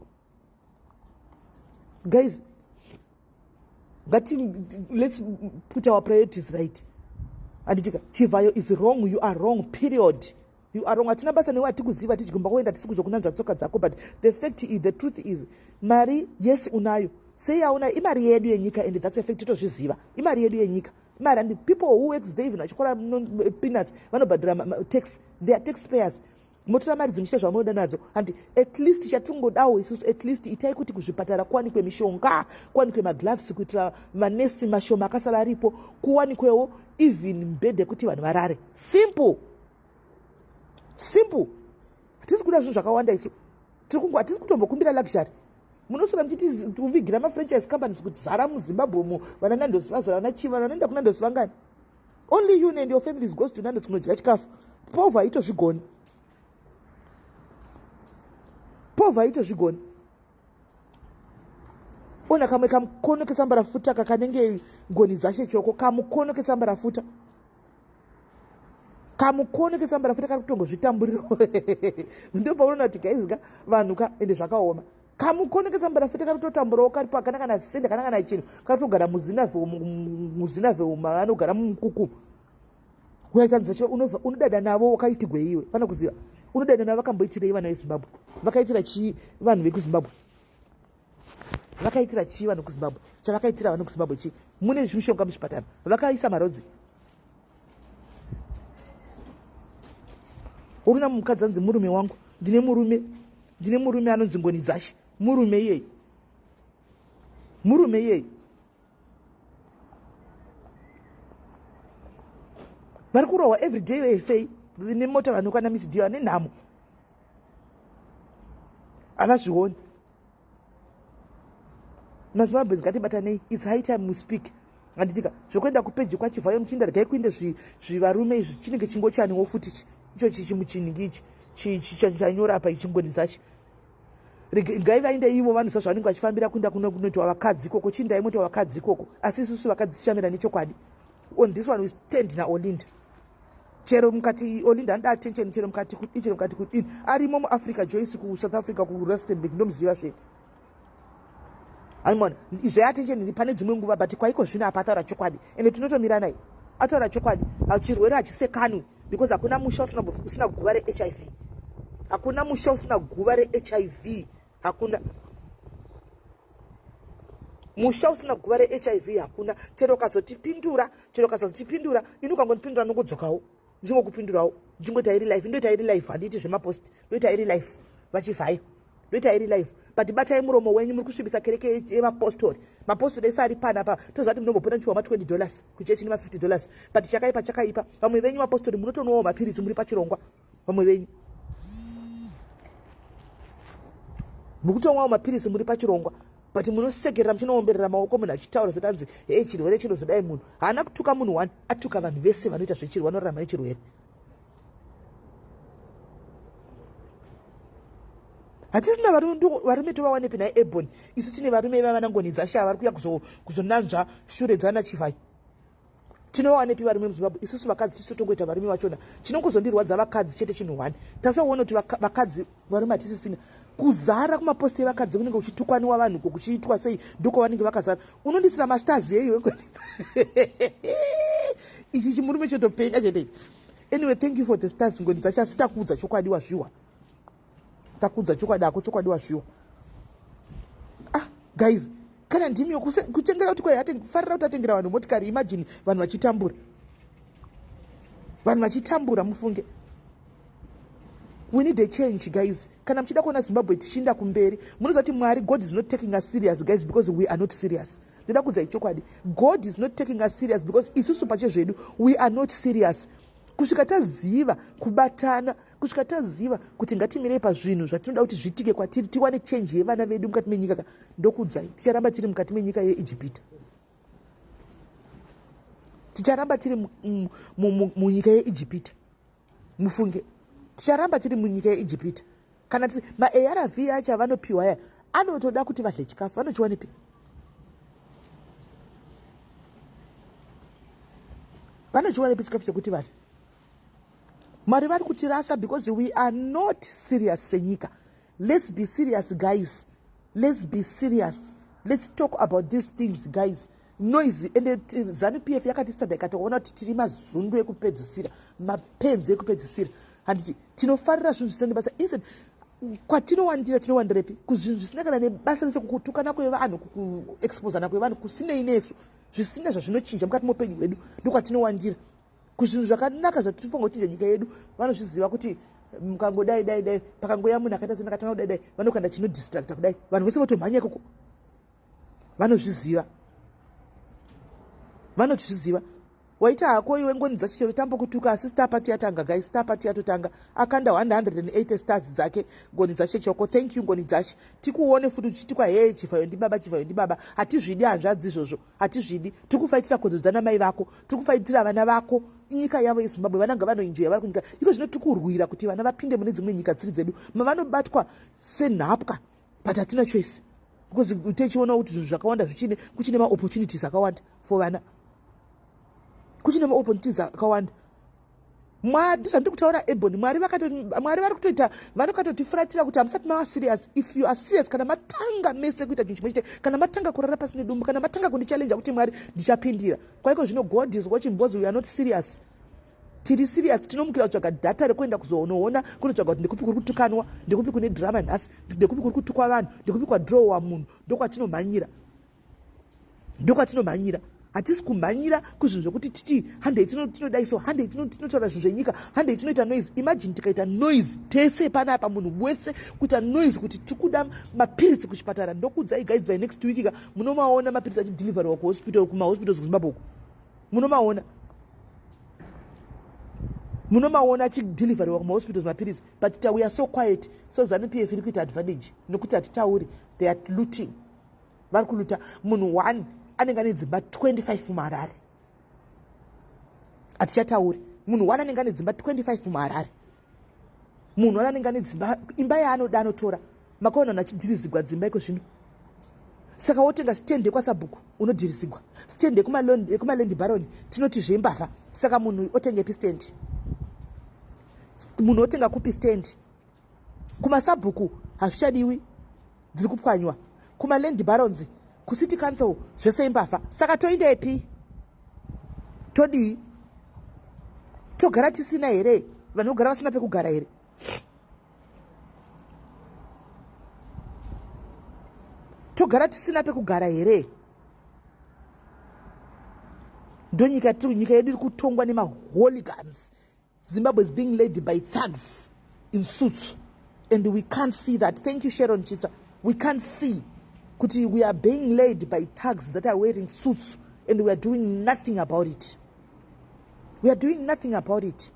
Guys, ngati let's put our priorities right. Anditika Chivhayo is wrong, you are wrong, period. You are wrong. Hatina basa newe, hatikuziva, tichigomba kuenda tisi kuzokunanzva tsoka dzako, but the fact is, the truth is, mari yes unayo, sei aunayo? Imari yedu yenyika and that's a fact, totozviziva. Imari yedu yenyika, imari, and people who works there, even vachikora peanuts, vanobhadhira tax, they are taxpayers. Motora mari dzimuchita zvamunoda nadzo. And at least chatingodawo isusu, at least itai kuti kuzvipatara kuwanikwe mishonga, kuwanikwe magloves kuitira manesi mashoma akasara aripo, kuwanikwewo even mibhedha yekuti vanhu varare. Simple, simple. Hatisi kuda zvinhu zvakawanda isu, hatisi kutombokumbira luxury. Munoswera muchiti kuvigira mafranchise companies kuti zara muZimbabwe umu, vana Nandos vazara, vana chiva vanoenda kuNandos vangani? Only you and your families goes to Nandos kunodya chikafu. Povha haitozvigoni, povha haitozvigoni. Ona kamwe kamukono ketsamba rafuta kakanenge ngoni dzashe choko, kamukono ketsamba rafuta, kamukono ketsamba rafuta kari kutongozvitamburira. Ndo paunoona kuti guys ka, vanhu ka, ende zvakaoma. Kamukono ketsamba rafuta kari kutotamburawo, karipo hakana kana sende, kana kana chinhu, kari kutogara muzinavhe, muzinavhe umu anogara mumukuku. Uyatanzwa, unodada navo, wakaitigwe iwe? Fana kuziva unodada navo, vakamboitirei vana veZimbabwe? Vakaitira chii vanhu vekuZimbabwe? Vakaitira chii vanhu kuZimbabwe? Chavakaitira vanhu kuZimbabwe chii? Mune mishonga muzvipatara, vakaisa marodzi. Urina mukadzi anzi murume wangu, ndine murume, ndine murume anonzi Ngoni Dzashe. Murume iyei, murume iyei. Vari kurohwa everyday fei nemota vanhu kwana Misidio ane nhamo, havazvioni. MaZimbabwe, ngatibatanei. It's high time we speak. Handitika zvokuenda kupeji kwaChivhayo muchiinda, regai kuinde zvivarume izvi, chinenge chingochaniwo futi icho chichimuchinhingi ichi chanyora apa ichi ngoni dzacho. Ngai vainde ivo vanoziva zvavanenge vachifambira kuenda kunoitwa vakadzi ikoko, chindai moitwa vakadzi ikoko. Asi isusu vakadzi tichamira nechokwadi. On this one we stand naOlinda. Chero mukati Olinda anoda attention, chero mukati kudii, chero mukati kudini, arimo muAfrica Joyce kuSouth Africa kuRustenburg, ndomuziva zvee. Aimona zveattention pane dzimwe nguva, but kwaiko zvino apa ataura chokwadi, ende tinotomira naye. Ataura chokwadi, chirwere hachisekanwi, because hakuna musha usina guva reHIV, hakuna musha usina guva reHIV, hakuna musha usina guva reHIV, hakuna. Chero ukazotipindura, chero ukazotipindura, ini ukangondipindura nongodzokawo ndingokupindurawo, ndingoita iri live, ndoita iri live, handiiti zvemapost, ndoita iri live vachivhayo, ndoita iri live. But batai muromo wenyu, muri kusvibisa kereke yemapostori. Mapostori ese ari panapa, toziva kuti munombopota muchipiwa ma20 dollars kuchechi nema50 dollars, but chakaipa chakaipa. Vamwe venyu mapostori munotonwawo mapiritsi muri pachirongwa, vamwe venyu muri kutonwawo mapiritsi muri pachirongwa, but munosekerera muchinoomberera maoko munhu achitaura zvoti anzi hei chirwere chinozodai. Munhu haana kutuka munhu one, atuka vanhu vese vanoita zvechirwere, vanorarama nechirwere. Hatisina varume, tovawanepi naye Ebon? Isu tine varume vavana ngoni dzasha vari kuya kuzonanzva shure dzana Chivhai. Tinowanepi varume muZimbabwe? Isusu vakadzi tisu tongoita varume vachona. Chinongozondirwadza vakadzi chete chinhu one, tasaona kuti vakadzi varume hatisisina. Kuzara kumaposti evakadzi kunenge kuchitukwaniwa vanhu ko kuchiitwa sei, ndoko vanenge vakazara. Unondisira mastars eiwe, ichi chimurume chotopenga chete ichi. Anyway, thank you for the stars, ngoni dzacho, asi takuudza chokwadi, wazviwa. Takuudza chokwadi hako, chokwadi wazviwa. Ah, Guys, kana ndimiyo kutengera kuti kwai kufarira kuti atengera vanhu motikari. Imagine vanhu vachitambura, vanhu vachitambura. Mufunge, we need a change, guys. Kana muchida kuona Zimbabwe tichiinda kumberi, munoziva kuti Mwari, God is not taking us serious, guys, because we are not serious. Ndoda kuudzai chokwadi, God is not taking us serious because isusu pachezvedu we are not serious. Kusvika taziva kubatana, kusvika taziva kuti ngatimirei pazvinhu zvatinoda kuti zvitike kwatiri, tiwane change yevana vedu mukati menyika ka, ndokuudzai, ticharamba tiri mukati menyika yeIjipita. Ticharamba tiri munyika yeIjipita. Mufunge, ticharamba tiri munyika yeIjipita. Kana maARV acho avanopiwa aya anotoda kuti vadle chikafu, vanochiwanepi? Vanochiwanepi chikafu chekuti vadle? Mwari vari kutirasa because we are not serious senyika. Let's be serious, guys. Let's be serious. Let's talk about these things, guys. Noise ende ZANU PF yakatistada, ikatoona kuti tiri mazundu ekupedzisira, mapenzi ekupedzisira. Handiti tinofarira zvinhu zvisina nebasa? Instead kwatinowandira, tinowandirepi? Kuzvinhu zvisina kana nebasa rese, kukutukana kwevanhu, kuexposana kwevanhu kusinei nesu, zvisina zvazvinochinja mukati meupenyu hwedu, ndokwatinowandira. Kuzvinhu zvakanaka zvatinofanira kuchinja nyika yedu, vanozviziva kuti mukangodai dai dai, pakangoya munhu akaita senakatanga kudai dai, vanokanda chinodistracta kudai, vanhu vese votomhanya ikoko. Vanozviziva, vanotizviziva. Waita hako iwe ngoni dzacho, chero tambokutuka, asi star party yatanga, guys. Star party yatotanga. Akanda 180 stars dzake Ngoni Dzache Choko. Thank you, Ngoni Dzache. Tikuone futi uchitikwa, "He, Chivhayo ndibaba, Chivhayo ndibaba." Hatizvidi, hanzvadzi, izvozvo hatizvidi. Tiri kufaitira kodzero dzana mai vako, tiri kufaitira vana vako. Inyika yavo yeZimbabwe, vana ngavanoenjoya vari kunyika iko. Zvino tiri kurwira kuti vana vapinde mune dzimwe nyika dziri dzedu mavanobatwa senhapwa, but hatina choice because techiona kuti zvinhu zvakawanda zvichine, kuchine maopportunities akawanda for vana, kuchine maopportunities akawanda. Mwari, ndozvandiri kutaura, Ebony. Mwari Mwari vari kutoita, vanokatotifuratira kuti hamusati mava serious. If you are serious, kana matanga mese kuita chinhu chimwe chete, kana matanga kurara pasine dumbu, kana matanga kundichallenja kuti Mwari ndichapindira kwaiko zvino. God is watching because we are not serious. Tiri serious, tinomukira kutsvaga data rekuenda kuzonoona, kunotsvaga kuti ndekupi kuri kutukanwa, ndekupi kune drama nhasi, ndekupi kuri kutukwa vanhu, ndekupi kwadrowa munhu. Ndokwatinomhanyira, ndokwatinomhanyira. Hatisi kumhanyira kuzvinhu zvokuti titi handei tinodai so, handei tinotaura zvinhu zvenyika, handei tinoita noise. Imagine tikaita noise tese panapa, munhu wese kuita noise kuti tikuda mapiritsi kuchipatara. Ndokuudzai guys, by next week ka munomaona mapiritsi achideliveriwa kuhospital, kumahospitals kuZimbabwe uku. Munomaona, munomaona achideliveriwa kumahospitals mapiritsi. But we are so quiet, so ZANU PF iri kuita advantage nokuti hatitauri. They are looting, vari kuluta. Munhu one anenge ane dzimba 25 muHarare, hatichatauri. Munhu one anenge ane dzimba 25 muHarare. Munhu one anenge ane dzimba, imba yaanoda anotora. Makaona vanhu achidhirizigwa dzimba iko zvino. Saka wotenga stand yekwasabhuku, unodhirizigwa stand yekumaland baron, tinoti zvembavha. Saka munhu otengepi stand? Munhu otenga kupi stand? Kumasabhuku hazvichadiwi, dziri kupwanywa. Kumaland barons, kucity council, zvese imbavha. Saka toindepi? Todii? Togara tisina here? Vanhu vogara vasina pekugara here? Togara tisina pekugara here? Ndonyika tiri. Nyika yedu iri kutongwa nemahooligans. Zimbabwe is being led by thugs in suits and we can't see that. Thank you, Sharon Chitsa. We can't see kuti we are being led by thugs that are wearing suits and we are doing nothing about it. We are doing nothing about it.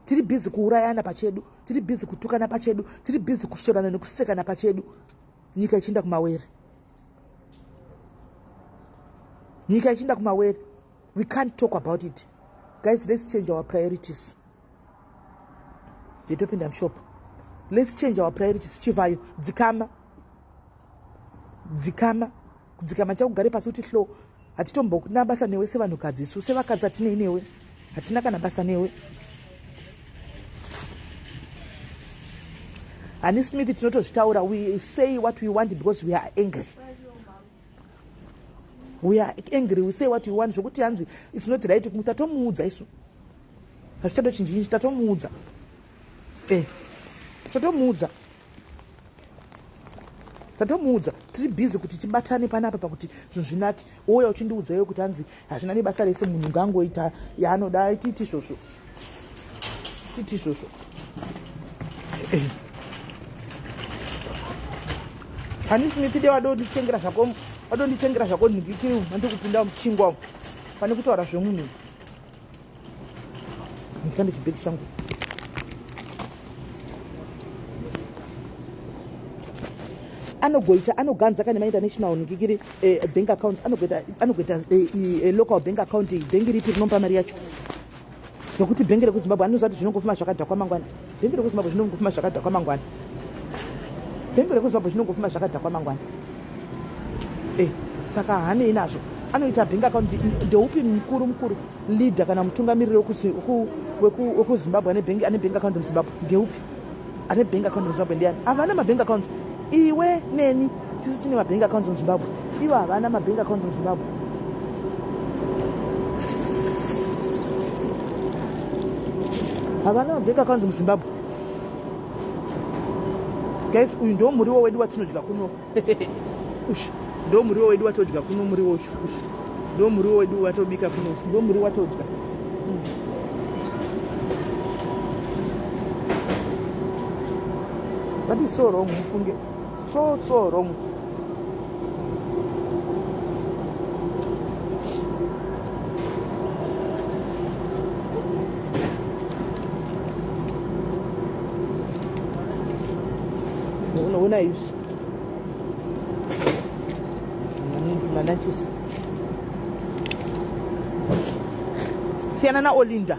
Tiri busy kuurayana pachedu, tiri busy kutukana pachedu, tiri busy kushorana nekusekana pachedu, nyika ichiinda kumawere, nyika ichiinda kumawere. We can't talk about it. Guys, let's change our priorities. Nditopinda mushop. Let's change our priorities. Chivhayo, dzikama, dzikama, kudzikama. Chakugare pasi kuti hlo, hatitombona basa newe sevanhukadzi. Isu sevakadzi hatinei newe, hatina kana basa newe. Hani Smith, tinotozvitaura. We say what we want because we are angry. We are angry, we say what we want. Zvokuti hanzi it's not right, tatomuudza isu, hazvichatochinjinji. Tatomuudza, tatomuudza, tatomuudza. Tiri busy kuti tibatane panapa pakuti zvinhu zvinake. Wouya uchindiudza iwe kuti hanzi hazvina nebasa rese, munhu ngaangoita yaanoda. Titi izvozvo, titi izvozvo. Pane Smith de wadonditengera zvako, wadonditengera zvako nhingikiri mandikupinda muchingwa pane kutaura zvemunhu. Nditande chibhegi changu. Anogoita anoganza kane mainternational nhingikiri bank accounts, anogoita anogoita local bank account. Bhengi ripi rinomupa mari yacho? Zvokuti bhengi rekuZimbabwe anoziva kuti zvinongofuma zvakadhakwa mangwana. Bhengi rekuZimbabwe zvinongofuma zvakadhakwa mangwana. Bhengi rekuZimbabwe zvinongofuma zvakadhakwa mangwana. Saka hanei nazvo. Anoita bank account ndeupi? Mukuru mukuru leader kana mutungamiriri wekuZimbabwe ane bank account muZimbabwe ndeupi? Ane bank account muZimbabwe ndiani? Havana mabank accounts. Iwe neni tisi tine mabank accounts muZimbabwe, ivo havana mabank accounts muZimbabwe. Havana mabank accounts muZimbabwe. Guys, uyu ndo muriwo wedu watinodya kuno. Ush, ndo muriwo wedu watodya kuno. Muriwo ush, ush, ndo muriwo wedu watobika kuno, ndo muriwo watodya. That is so wrong, mufunge. So so wrong. Unoona izvi manachisi, siyana naOlinda.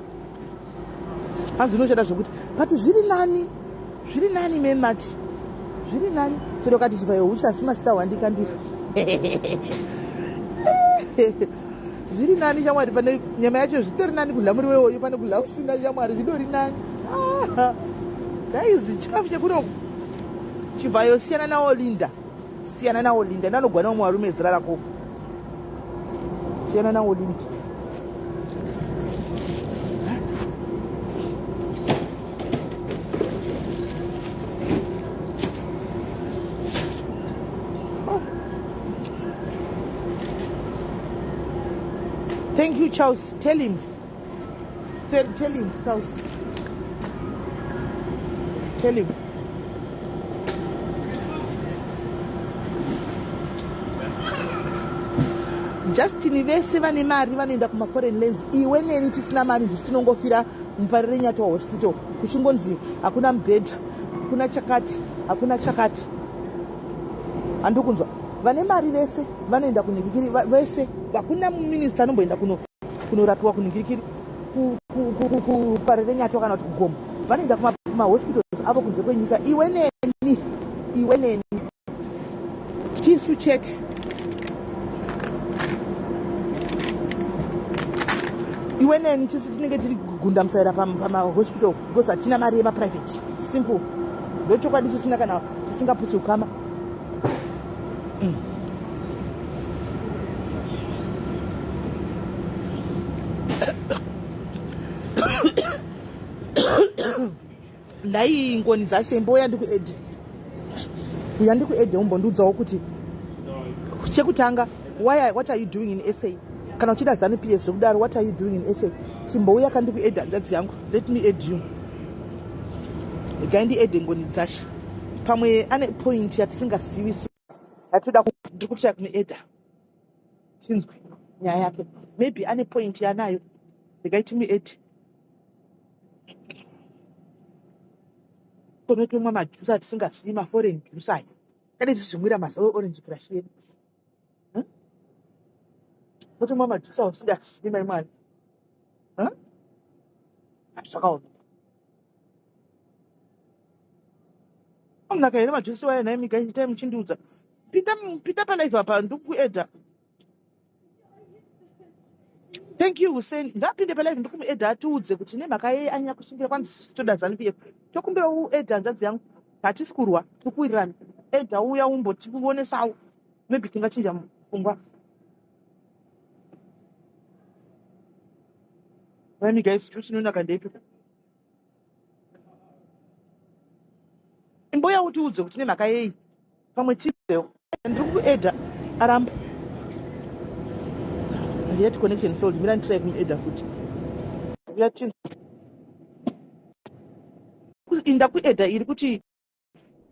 Hanzi unoshanda zvokuti, but zviri nani, zviri nani memati, zviri nani. Chero kati chivhayo huchi, asi masita wandikandira, zviri nani shamwari pane nyama yacho. Zvitori nani kudya muriwo iwoyo pane kudya usina, shamwari. Zvidori nani. Ah, guys, chikafu chekuno. Chivhayo, siyana naOlinda, siyana naOlinda. Ndanogwana umwe varume zera rako. Siyana naOlinda. Thank you, Charles. Tell him. Tell him, Charles. Tell him. Justin, vese vane mari vanoenda kumaforeign lands. Iwe neni tisina mari ndisi tinongofira muParirenyatwa Hospital, kuchingonzi hakuna mubhedha, hakuna chakati, hakuna chakati. Handiri kunzwa. Vane mari vese vanoenda kunhingikiri vese. Hakuna muminista anomboenda kunorapiwa kunhingikiri kuParirenyatwa kana kuti kuGomo. Vanoenda kumahospitals avo kunze kwenyika. Iwe neni, iwe neni tisu chete. Iwe neni tisu tinenge tiri gunda musaira pamahospital because hatina mari yemaprivate. Simple, ndochokwadi chisina kana chisingaputsi ukama. Ndai ngoni dzacho, imboya ndikuadde, uya ndikuadde, umbondiudzawo kuti chekutanga, what are you doing in SA? Kana uchida ZANU PF zvekudaro, what are you doing in SA? Chimbouya kandikuadde, hanzvadzi yangu. Let me add you. Regai ndiadde ngoni dzacho, pamwe ane point yatisingazivi yatoda. Ndiri kutsvaya kumuadda, tinzwe nyaya yake. Maybe ane point yanayo. Regai timuadde. Tonotomwa majuice atisingazivi, maforeign juice aya. Kade tichizvimwira mazuva orange crush yedu. Totomwa majuice ausingazivi, mai mwana. Zvakaoma. Amunaka here majuice waya nhai? Miga itai muchindiudza. Pinda, pinda palive apa, ndikuadda. Thank you, Hussein. Ngapinde palive, ndikumuadda, atiudze kuti nemhaka yei anyanya kushingira. Kwanzi sisi toda ZANU PF. Tokumbira uadda, hanzvadzi yangu. Hatisi kurwa, tiri kuwirirana. Adda, uya umbotionesawo, maybe tingachinja pfungwa. Mami guys, juice inonaka ndeipi? Imboya utiudze kuti nemhaka yei, pamwe tizewo. Ndiri kukuedha, aramba. Yet connection failed. Mira nditry kumuedha futi. Yati inda kuedha iri kuti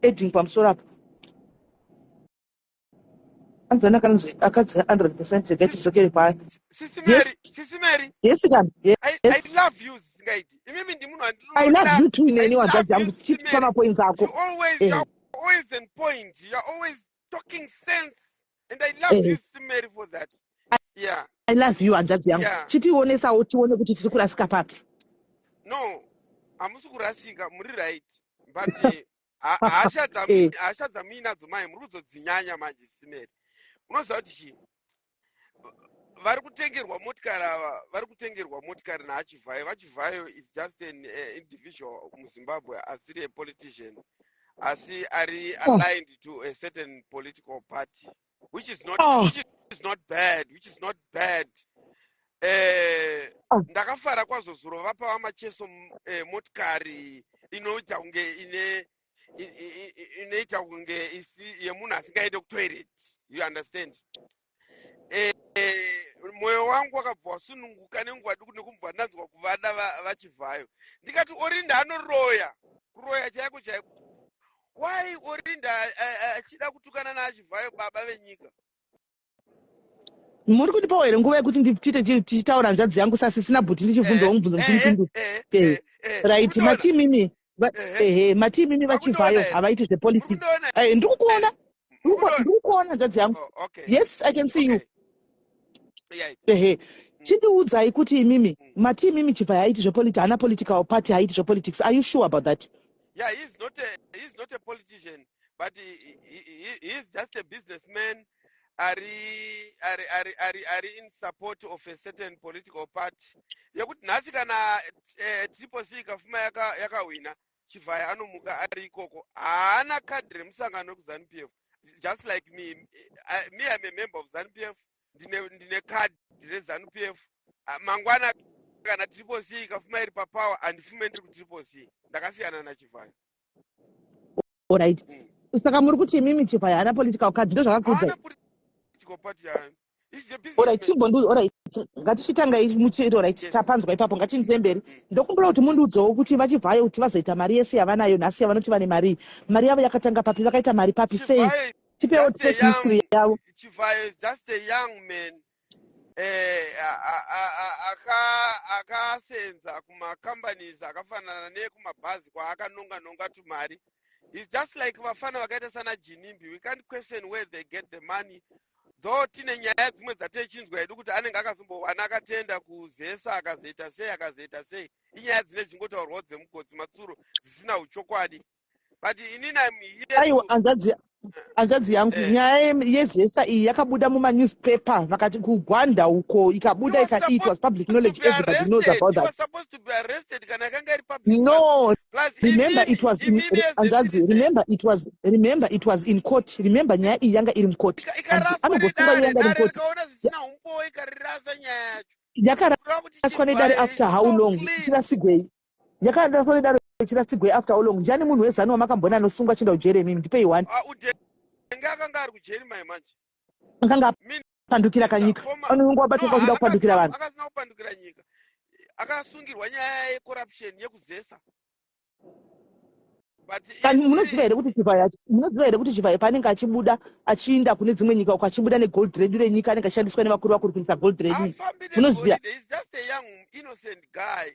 adding pamusoro apo. Anzana kanonzi akadzi 100%, regai tidzokere kwaari. Sisi Mary, Sisi Mary. Yes, kana. Yes. I love you zvisingaiti. Imimi ndimunhu I love you too neni wanzvadzi yangu, tichipa mapoints ako. You always, you're always on point. You're always talking sense. And I love you, Sisi Mary, for that. Yeah. I love you, hanzvadzi yangu. Chitionesawo tione kuti tiri kurasika papi. No, hamusi kurasika, muri right. But hasha dzamuinadzo mai muri kuzodzinyanya manje, Sisi Mary. Unoziva kuti chii? Vari kutengerwa motikari ava, vari kutengerwa motikari naaChivhayo. VaChivhayo is just an individual muZimbabwe asiri a politician, asi ari aligned to a certain political party, which is not, which is not bad, which is not bad. Ndakafara kwazvo zuro vapa vaMacheso motikari inoita kunge ine inoita kunge isi yemunhu asingaende kutoilet, you understand? Mwoyo wangu wakabva wasununguka nenguva duku nekubva ndanzwa kuvada vaChivhayo. Ndikati Orinda anoroya, kuroya chaiko chaiko. Why Orinda achida kutukana naaChivhayo, baba venyika? Muri kundipawo here nguva yekuti tiite tichitaura, hanzvadzi yangu, sasisina bhuti, ndichibvunzawo mubvunzo muchindipindura? Right, mati imimi, ehe, mati imimi vaChivhayo havaiti zvepolitics. Ndiri kukuona, ndiri kukuona, hanzvadzi yangu. Yes, I can see you. Ehe, chindiudzai kuti imimi mati imimi Chivhayo haiti zvepolitics, haana political party, haiti zvepolitics. Are you sure about that? Yeah, he's not a politician, but he is just a businessman ari in support of a certain political party, yekuti nhasi kana Triple C ikafuma yakawina, Chivhaya anomuka ari ikoko. Haana kadhi remusangano wekuZANU PF, just like me. Me, I'm a member of ZANU PF. Ndine kadhi reZANU PF. Mangwana kana Triple C ikafuma iri papower, handifume ndiri kuTriple C. Ndakasiyana naChivhaya. Alright. Saka muri kuti imimi Chivhaya haana political card, ndo zvakakuudzai? Haana political party yaani. He's a Alright. businessman. Chimbondi, alright, ngatichitangai muchiri. Alright. Tapanzwa ipapo, ngatiendere mberi. Ndokumbira kuti mundiudzewo kuti vaChivhayo, kuti vazoita mari yese yavanayo nhasi, yavanoti vane mari, mari yavo yakatanga papi? Vakaita mari papi, sei? Chivayo is Tipewo just a track history yavo. Chivayo is just a young man akasenza kumacompanies akafanana nekumabhazi kwaakanonga nonga tumari. He's just like vafana vakaita sana Ginimbi. We can't question where they get the money, though tine nyaya dzimwe dzatechinzwa hedu kuti anenge akazombowana akatenda kuzesa, akazoita sei, akazoita sei. Inyaya dzine dzingotaurwawo dzemugotsi matsuro dzisina uchokwadi, but inini I'm here Aiwa, to hanzvadzi yangu, nyaya yezesa iyi yakabuda mumanewspaper, vakati kuGwanda uko ikabuda, He was ikati it was public supposed to knowledge, be everybody knows arrested. about He that. was supposed to be arrested kana yakanga iri public fund. No, Plus remember imimi it was in imimi as a hanzvadzi, citizen remember it was in court. Remember, nyaya iyi yanga iri mucourt. Hanzi ikaraswa anogosungwa, nedare, yanga iri dare mucourt. rikaona zvisina umbowo, ikarirasa nyaya yacho. Kureva kuti Yakaraswa nedare Chivhayo is after how so long? clean. Ichirasigwei? Yakaraswa nedare ichirasigwei after how long? Ndiani munhu weZANU wamakambona anosungwa achienda kujeri? Imimi ndipei one. Ah, Udenge akanga ari kujeri mai manje. Akanga apandukira kanyika, anonga wabatwa No, kwakuda kupandukira vanhu. Akasina kupandukira nyika. Akasungirwa nyaya yecorruption yekuzesa. But Kani munoziva here kuti Chivhayo paanenge achibuda achiinda kune dzimwe nyika uko, achibuda negold redu renyika, anenge achishandiswa nevakuru vakuru kuisa gold redu? Afambi Munoziva? negoridhe. He's just a young innocent guy.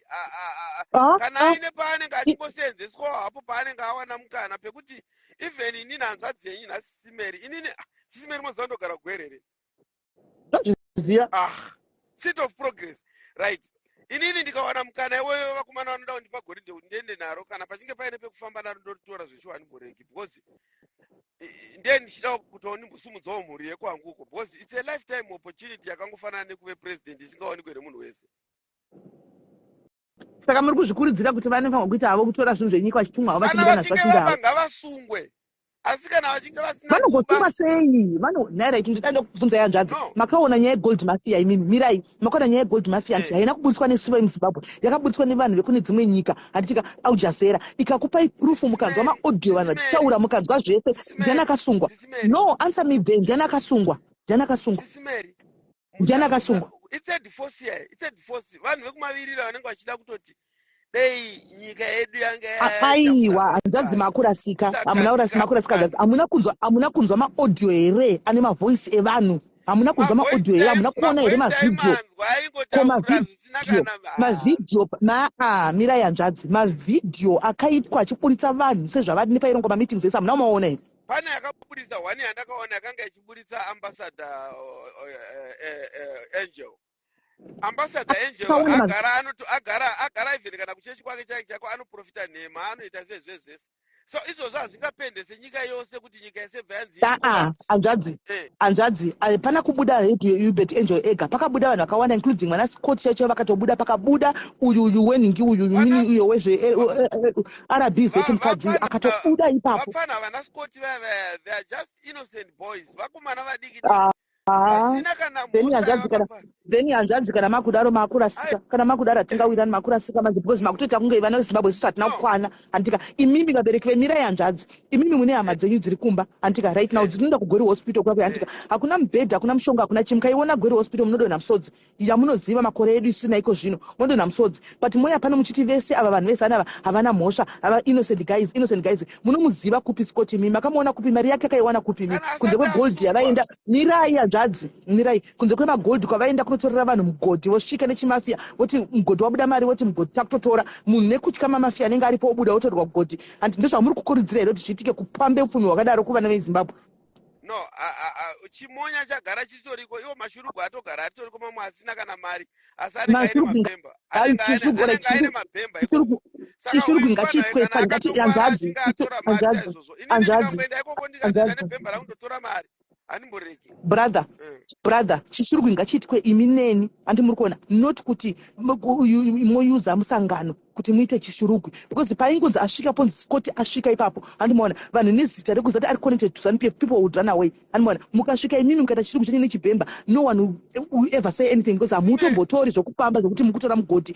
Ah, Kana ah, aine paanenge achimbosenzeswawo hapo paanenge awana mukana pekuti even inini hanzvadzi yenyu nhasi, Sisi Mary, inini, Sisi Mary, moziva ndogara Gwerere. Ndozviziva. Ah, seat of progress, right? Inini ndikawana mukana iwoyo, vakomana vanoda kundipa goridhe kuti ndiende naro, kana pachinge paine pekufamba naro, ndoritora zveshuwa, handimboregi, because ndiye ndichida kuti ndimbosumudzawo mhuri yekwangu uko, because it's a lifetime opportunity yakangofanana nekuve president, isingawanikwe nemunhu wese. Saka muri kuzvikurudzira kuti vanofanirwa kuita havo kutora zvinhu zvenyika vachitumwa havo Kana vachibuda nazvo vachinge vachienda vaba havo? ngavasungwe. Asi kana vachinge vasina kuba Vanogosungwa sei? Vano naira iti ndida kubvunza yanzvadzi. No. Makaona nyaya yegold mafia imimi? Mirai. Makaona nyaya yegold mafia anti haina kubudiswa nesu vemuZimbabwe. Yakabudiswa nevanhu vekune dzimwe nyika. Handitika Al Jazeera ikakupai proof, mukanzwa Sisi Mary, maaudio vanhu Sisi Mary, vachitaura, mukanzwa zvese. Sisi Ndiani Mary, akasungwa? Sisi Mary, No, answer me then. Ndiani akasungwa? Ndiani akasungwa? Sisi Mary. Ndiani Musa, musa, akasungwa? it's a divorce here. It's a divorce. Vanhu vekumavirira vanenge vachida kutoti dei nyika yedu yanga yaita Aiwa, hanzvadzi, kusagadzikana. makurasika. Hamuna kurasika, makurasika hanzvadzi. Kusagadzikana. Hamuna kunzwa maaudio here ane mavoice evanhu? Hamuna kunzwa Mavoice maaudio here? Hamuna kuona here mavoice mavhidhiyo? taimanzwa Ko aingotaura mavhidhiyo zvisina kana ah. mavhidhiyo maa, mirai hanzvadzi, mavhidhiyo akaitwa achiburitsa vanhu sezvavari nepairongwa mameetings ese, hamuna kumaona here? Pane yakaburitsa one yandakaona yakanga ichiburitsa Ambassador Angel. Ambassador Angel Akaona agara anoto agara even kana kuchechi kwake chaiko chaiko anoprofita nhema, anoita sezvezvese. So izvozvo hazvingapendese nyika yose kuti nyika yese bva yanzi iri Aa, corrupt. hanzvadzi, hanzvadzi, hapana kubuda hedu Hubert Angel ega. Pakabuda vanhu vakawanda, including vana Scott chaicho vakatobuda. Pakabuda uyu wenhingi uyu mini uyo wezve RBZ, mukadzi uyu akatobuda ipapo. Vapfana vana Scott vaya vaya, they are just innocent boys, vakomana vadiki diki vasina kana Then mhosva hanzvadzi, kana yavakapara. Then hanzvadzi, kana makudaro makurasika. Kana makudaro hatingawirani, makurasika manje, because makutoita kunge vana veZimbabwe isusu hatina No. kukwana, handika? Imimi vabereki vemirai, hanzvadzi, imimi mune hama dzenyu dziri kumba, handika? Right now dzinoenda kuGweru Hospital kwakwe, handika? Hakuna mubhedha, hakuna mushonga, hakuna chii. Mukaiona Gweru Hospital munodonha musodzi yamunoziva makore edu isina iko zvino, munodonha musodzi. But moya pano muchiti vese ava vanhu vese anava havana mhosva, ava innocent guys, innocent guys. Munomuziva kupi Scott imi? Makamuona kupi? Mari yake akaiwana kupi imi? Kana Kunze asati kwegold asungwa. yavaenda, mirai hanzvadzi, mirai, kunze kwemagold kwavaenda kunotorera vanhu mugodhi, vosvika nechimafia voti mugodhi wabuda mari, voti mugodhi takutotora munhu nekutya mamafia anenge aripo, obuda otorerwa kugodhi. Handi ndozvamuri kukurudzira here kuti zviitike, kupambe upfumi hwakadaro kuvana veZimbabwe? No, chimonya chagara chitoriko. Iwo mashurugu atogara atoriko, mamwe asina kana mari, asi anenge aine Mashurugwi mabhemba, anenge aine Chishurugwi, anenge aine mabhemba Chishurugwi ikoko. Saka Chishurugwi uyu ngachiitwe mufana kana ngati akatongwara hanzvadzi, achinge atora mari hanzvadzi, saizvozvo, inini hanzvadzi, ndikangoenda ikoko ndikatoenda hanzvadzi, nebhemba rangu ndotora mari, handimboregi. Brother, brother, chishurugwi ngachiitwe imi neni, handi muri kuona? Not kuti moyuza musangano kuti muite chishurugwi, because paingonzi asvika ponzi Scott asvika ipapo, handimaona vanhu nezita rekuziva kuti ari connected to ZANU PF, people would run away, handimaona? Mukasvika imimi mukaita chishurugwi chenyu nechibhemba, no one will ever say anything, because Sisi Mary, hamutombotori zvokupamba zvokuti mukutora mugodhi,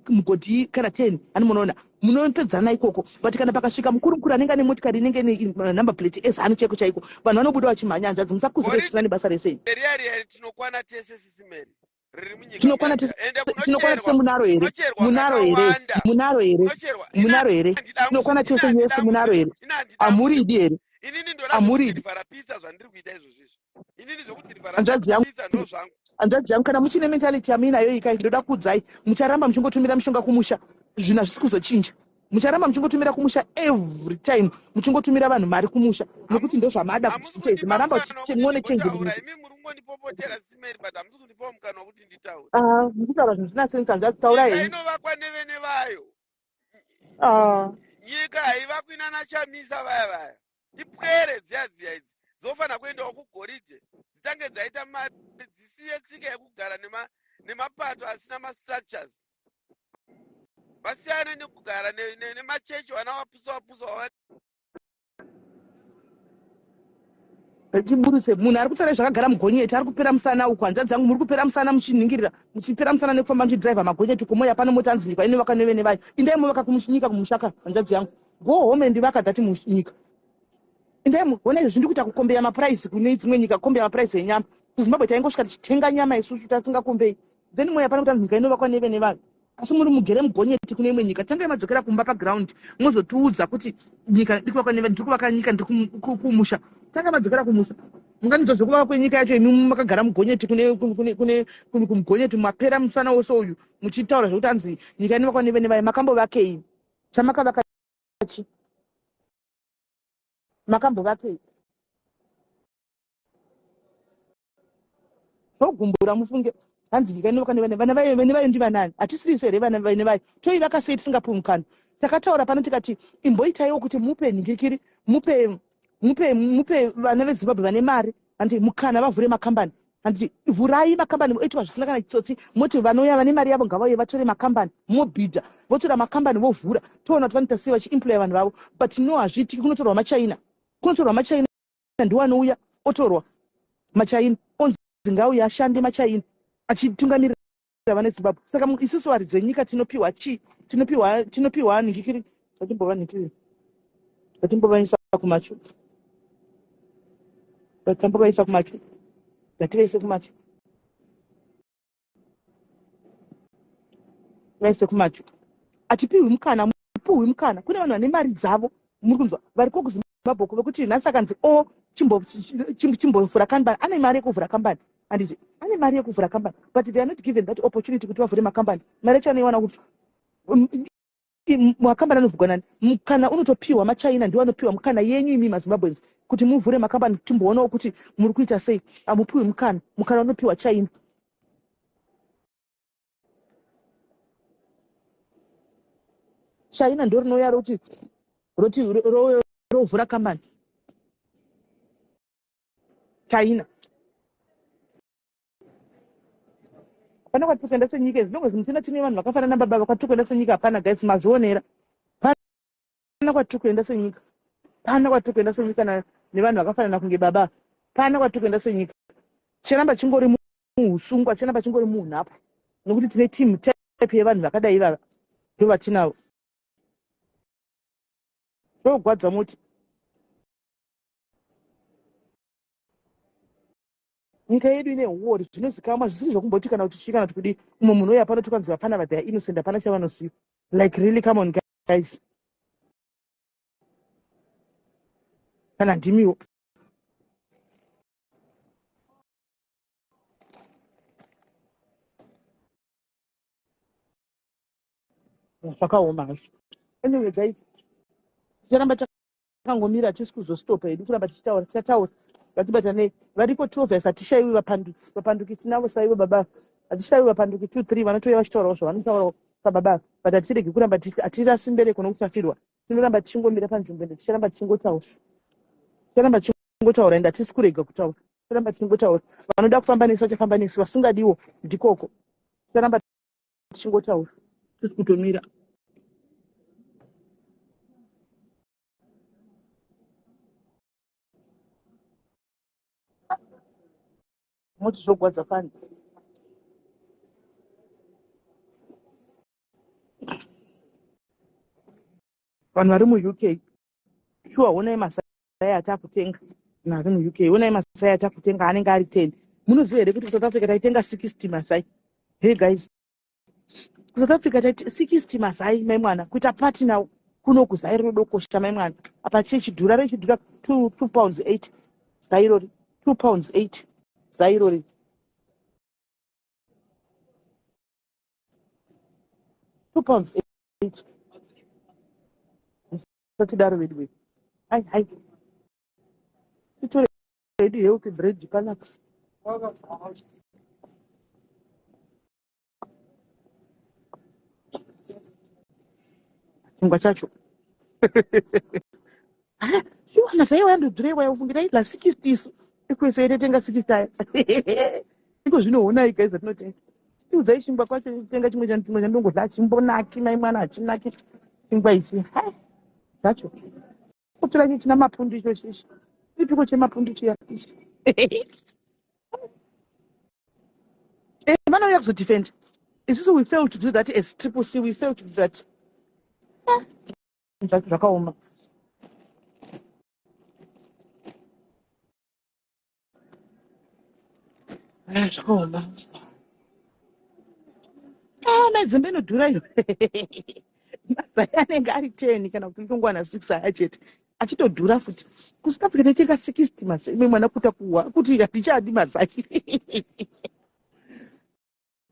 mugodhi kana 10, handimunoona munopedzana ikoko. But kana pakasvika mukuru mukuru anenge ane motikari inenge ine number plate eZANU chaiko chaiko, vanhu vanobuda vachimhanya. Hanzvadzi, musakuzike Goridhe zvisina nebasa rese. riya riya tinokwana tese, Sisi Mary, riri munyika Tinokwana muya tese, muya, ende tinokwana tese. kunocherwa Munaro here? kunocherwa Munaro here? kakawanda. Munaro here? Kunocherwa ina Munaro here? handida Tinokwana ina tese handida yese, munaro here? ina handida Hamuridi here? Inini ndoda Hamuridi? zvekudhirivhara pizza zvandiri kuita izvozvo izvi. Inini zvekudhirivhara Hanzvadzi yangu, pizza ndo zvangu. Hanzvadzi yangu, kana muchine mentality yamuinayo ikai, ndoda kuudzai, mucharamba muchingotumira mishonga kumusha. Zvinhu hazvisi kuzochinja. Mucharamba muchingotumira kumusha every time, muchingotumira vanhu mari kumusha, nekuti ndozvamada kuti Hamusi zviite izvi. kundipa Maramba mukana kuti wekuti muone change ndimbotaura. munyika. Imi muri kungondipopotera, Sisi Mary, but hamusi kundipawo mukana wekuti nditaure. Ah, mukutaura zvinhu zvisina sense, hanzvadzi, taurai Nyika henyu. inovakwa nevene vayo. Ah. Nyika haivakwi nana Chamisa vaya vaya. Ipwere dziya dziya idzi dzofanira kuendawo kugoridhe, dzitange dzaita mari, dzisiye tsika yekugara nemapato asina mastructures, vasiyane nekugara nemachechi, vana wapusa wapusa wava. Tiburutse munhu ari kutaura zvakagara mugonyeti, ari kupera musana uku. Hanzvadzi yangu, muri kupera musana muchinhingirira, muchipera musana nekufamba muchidhiraivha magonyeti kumoya pano. Moti hanzi nyika inovaka nevene vayo. Indai movaka kumunyika kumushaka, hanzvadzi yangu. Go home and vaka that munyika. Indai ona izvo zvindiri kuita kukombeya mapuraisi kune dzimwe nyika, kukombeya mapuraisi enyama. KuZimbabwe taingosvika tichitenga nyama isusu tasingakombei. Then moya pano kuti hanzi nyika inovakwa nevene vayo, asi muri mugere mugonyeti kune imwe nyika. Tangai madzokera kumba paground, mozotiudza kuti nyika iri kuvakwa ndiri kuvaka nyika, ndiri kumusha. Tanga madzokera kumusha, munganidza zvekuvaka kwenyika yacho imi makagara mugonyeti kune kumugonyeti, mapera musana wose uyu muchitaura zvekuti hanzi nyika inovakwa nevene vayo. Makambovakei? Chamakavaka chi? Makambovakei? Zvogumbura mufunge. Hanzi nyika inovaka nevana vana vayo. Vene vayo ndivanani? Hatisiriso here vana vene vayo? Toivaka sei tisingapuwi mukana? Takataura pano tikati imboitaiwo kuti mupe nhingirikiri, mupe vana veZimbabwe vane mari, handi, mukana vavhure makambani. Handiti vhurai makambani oitwa zvisina kana chitsotsi, moti vanouya vane mari yavo ngavauye vatore makambani, mobhidha, votora makambani, vovhura, toona kuti vanoita sei vachiemploya vanhu vavo. But no, hazviitiki, kunotorwa maChina. Kunotorwa machaina ndiwo anouya otorwa machaina onzi ngauye ashande machaina achitungamirira vane Zimbabwe. Saka isusu varidzi venyika tinopiwa chii? Tinopiwa tinopiwa nhingikiri ngatimbova nhingikiri ngatimbovaisa kumachu ngatimbovaisa kumachu ngativaise kumachu vaise kumachu hatipiwi mukana mupuhwi mukana kune vanhu vane mari dzavo muri kunzwa variko kuzimbabwe uko vekuti nhasi akanzi o chimbovhura kambani ane mari yekuvhura kambani handiti ane mari yekuvhura kambani but they are not given that opportunity kuti vavhure makambani mari yacho anoiwana kupi makambani anovhurwa nani mukana unotopiwa machina ndiwo anopiwa mukana yenyu imi mazimbabweans kuti muvhure makambani timboonawo kuti muri kuita sei amupiwi mukana mukana unopiwa china china ndo rinouya roti roti rovhura kambani china hapana kwatiri kuenda senyika as long as muchiona tine vanhu vakafanana baba kwatiri kuenda senyika hapana guys mazvionera pana kwatiri kuenda senyika pana kwatiri kuenda senyika nevanhu vakafanana kunge baba pana kwatiri kuenda senyika chiramba chingori muhusungwa chiramba chingori muhunhapwa nokuti tine team type yevanhu vakadai ivava ndovatinavo ndogwadza muti nyika yedu ine huori zvinozikamwa zvisiri zvokumboti kana kuti chii kana kuti kudii umwe munhu uyo hapana tikanzi vapfana va they are innocent hapana chavanoziva like really come on guys kana ndimiwo zvakaoma hazvo anyway guys ticharamba takangomira hatisi kuzostopa hedu kuramba tichitaura tichataura ngatibatanei variko two of us hatishaiwi vapanduki vapanduki tinavo saivo baba hatishaiwi vapanduki two three vanotouya vachitaurawo zvavanotaurawo sababa but hatiregi kuramba hatirasi mbereko nokusafirwa tinoramba tichingomira panzvimbo ende ticharamba tichingotaura ticharamba tichingotaura ende hatisi kurega kutaura ticharamba tichingotaura vanoda kufamba nesu vachafamba nesu vasingadiwo ndikoko ticharamba tichingotaura tisi kutomira moti zvogwadza fani vanhu vari muuk shuwa honai masai atakutenga vanhu vari muuk honai masai atakutenga anenge ari 10 munoziva here kuti kusouth africa taitenga 60 masai hey guys kusouth africa taiti 60 mazai mai mwana kuita pati nawo kuno kuzai rinodokosha mai mwana apa chechidhura rechidhura 2 pounds 8 zai irori 2 pounds 8 zai irori 2 pounds 8 satidaro vedu vedu ai hai titore hedu healthy bread panapa chingwa chacho iwa mazai wayandodhura iwaya ufunge taidla 60 isu ikwese itetenga 60 aya iko zvino honai guys atinotenga tiudzai chingwa kwacho tenga chimwe chimwe chandongodla achimbonaki mai mwana achinaki chingwa ichi hai zvacho kutora ichi china mapundu icho chichi chipiko chemapundu chiya ichi eh, vanouya kuzodefend isusu we fail to do that as triple c we fail to do that ah, zvacho zvakaoma ah, zvakaoma ah, maidzembe inodhura iyo mazai anenge ari ten kana kuti utongowana six aya chete achitodhura futi kusouth africa taitenga 60 mazai imwe mwana kuta kuwa kuti hatichadi mazai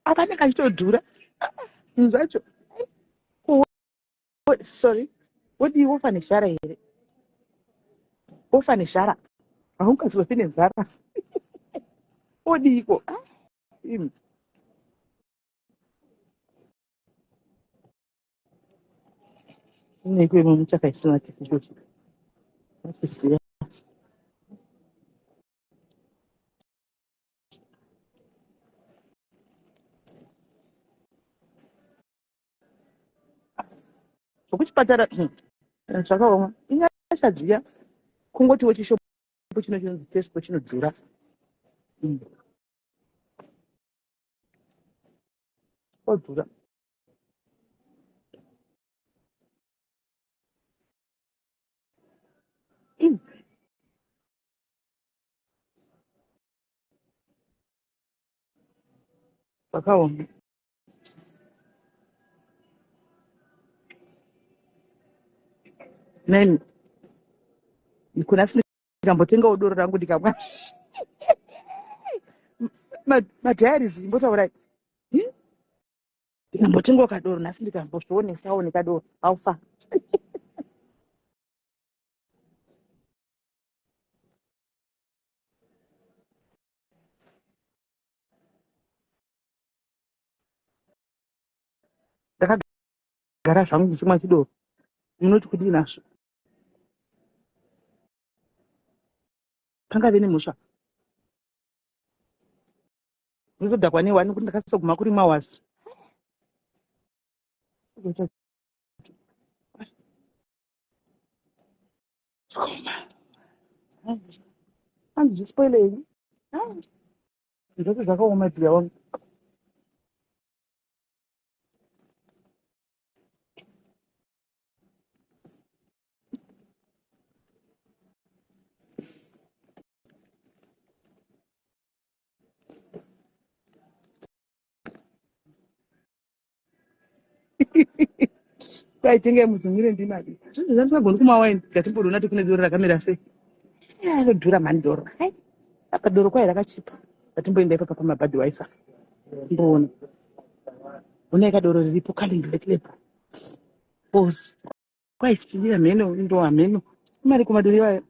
apa anenge achitodhura zvinhu zvacho sorry wodii wofa nezhara here wofa nezhara haungazofi nenzara wodiiko ah, imi Neko imo muchakaisina chikukuchi. Machisiya. Zvekuchipatara zvakaoma. Inyasha dziya. Kungotiwo chishopu chino chinonzi Tesco chinodhura. Odhura. Zvakaoma. Nine. Kuna ndikambotengawo doro rangu ndikamwa madiaries imbotaurai hmm? Ndikambotengawo kadoro nhasi ndikambozvionesawo nekadoro haufa. Ndakagara zvangu ndichimwa chidoro, munoti kudii nazvo? Pangave nemhosva ndotodhakwa newani kuti ndakasoguma kuri mawasi. Hanzi zvispoilei zvacho, zvakaoma dhiya wangu. Kwaitenge muzvimwire ndimadi zvinhu zvandisingagoni kumwa waini. Ngatimbodona ti kune doro rakamira sei? Rinodhura mhani doro. Hai, apa doro kwai rakachipa. Ngatimboenda ipapa pamabhadhi waisa timboona. Honai kadoro riripo, Carling Black Label. Pause. Kwai chichidira mheno ndo hameno imari kumadoro iwayo.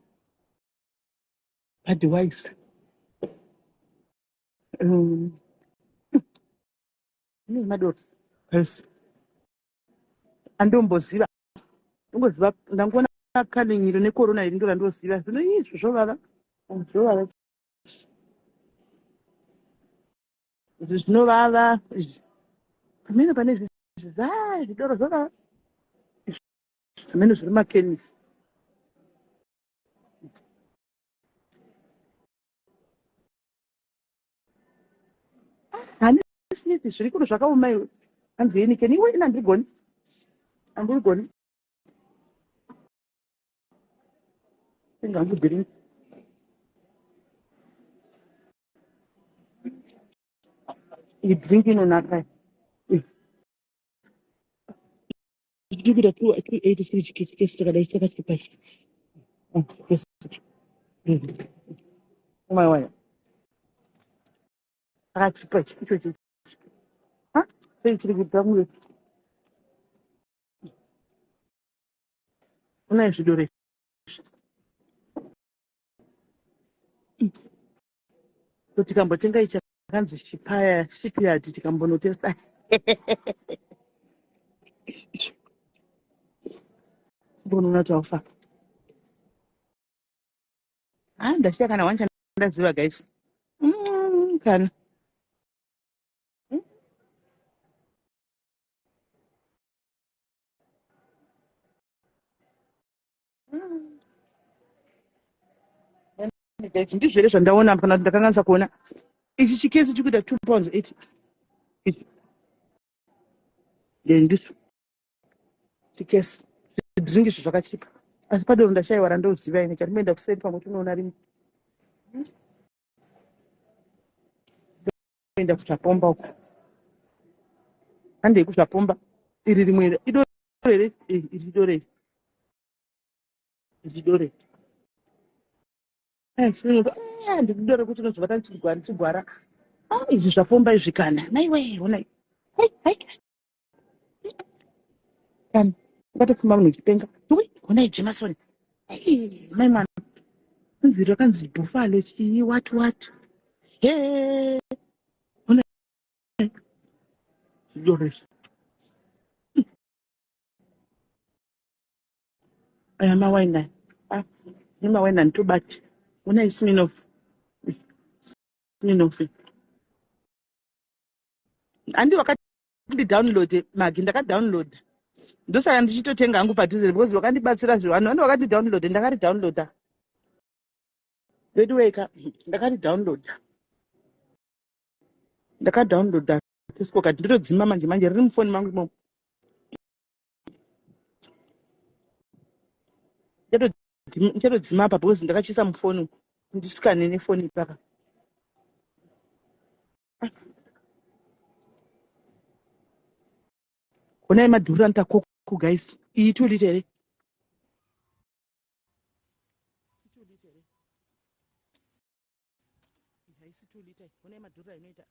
Budweiser. Ine madoro yes. Andomboziva, ndongoziva ndangoona Carling iro neCorona iri, ndo randoziva. Zvino izvo zvovava, zvovava izvi, zvinovava izvi. Pamene pane izvi zvidoro zvovava zvimene zviri makenisi. Hani Smith, zviri kuno zvakaoma iwe. Hanzi Heineken iwe ina handirigoni, handirigoni. Tenga hangu drink. Iyi drink inonaka iyi. Chiri kuita 283 chikesi chakadai, chakachipa ichi. Chikesi. Mai waya. Chakachipa ichi icho ichi. Ha? Sei chiri kuita kunge Una zvidore izvi. So tikambotenga ichi chakanzi chipaya shipyard, tikambonotesta, mbonoona kuti aufa. Ha, ndashiya kana one chandaziva guys. Kana Guys, ndizvo here zvandaona kana kuti ndakanganisa kuona? Ichi chikesi chikuita £2.80 ichi. Ndizvo chikesi, zvidrink izvi zvakachipa, asi padoro ndashayiwa randoziva ini. Chandinoenda kuseri, pamwe tinoona rimwe. Enda kuzvapomba uko, handei kuzvapomba. Iri rimwe idoro here? Iri idoro, iri iri idoro. Ndidoro kuti unozobata chigwara chigwara. Izvi zvapomba izvi kana naiwe. Honai, hai, kana ukatofamba munhu uchipenga. Ui, honai Jameson. Mai mwana, nzi rakanzi Buffalo chii, what what. He, honai zvidoro izvi. Aya mawaini aya. Ah, nemawaini handitobati. Honai Smirnoff, Smirnoff. Handi wakati ndidownload magi, ndakadownloada, ndosaka ndichitotenga hangu padhuze because wakandibatsira zve. Vanhu vano wakati download, ndakaridownloada. Veduwee ka, ndakari downloada, ndakadownloada Tesco card, ndotodzima manje manje, riri mufoni mangu imomo. Ndichatodzima apa because ndakachiisa mufoni, ndisikane nefoni ipapa. Honai madhuriro anoita koko guys. Iyi 2 litre here? 2 litre here? Haisi 2 litre. Honai madhuriro ainoita,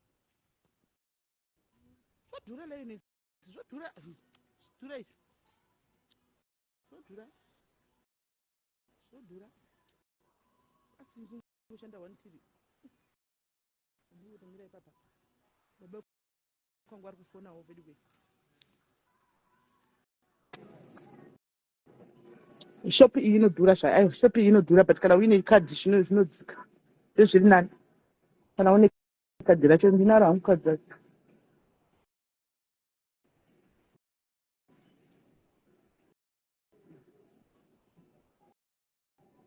zvodhura lioness, zvodhura, zvodhura izvi, zvodhura, zvodhura, asi kungoshanda one tiri ndingotomira ipapa. Baba kwangu ari kufonawo vedu wei. Shop iyi inodhura zvayo, shop iyi inodhura, but kana uine kadhi zvinodzika, ndozviri nani kana une kadhi racho. Ndinaro hangu kadhi racho.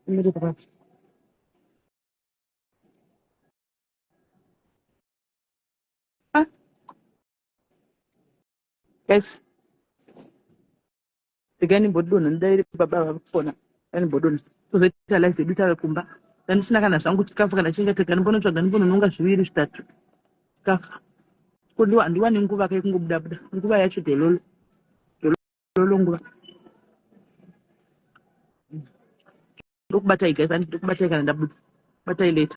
Imire papa. Ah, guys, regai ndimbodonha, ndidaire baba vakufona. Ndimbodonha, tozoita live yedu tave kumba. Ndandisina kana zvangu chikafu kana chinga tega, ndimbonotsvaga, ndimbonononga zviviri zvitatu chikafu. Kondiwa handiwani nguva kai kungobuda buda, nguva yacho dhololo dhololo nguva. Ndokubatai guys, andikubatai kana ndabuda, batai later.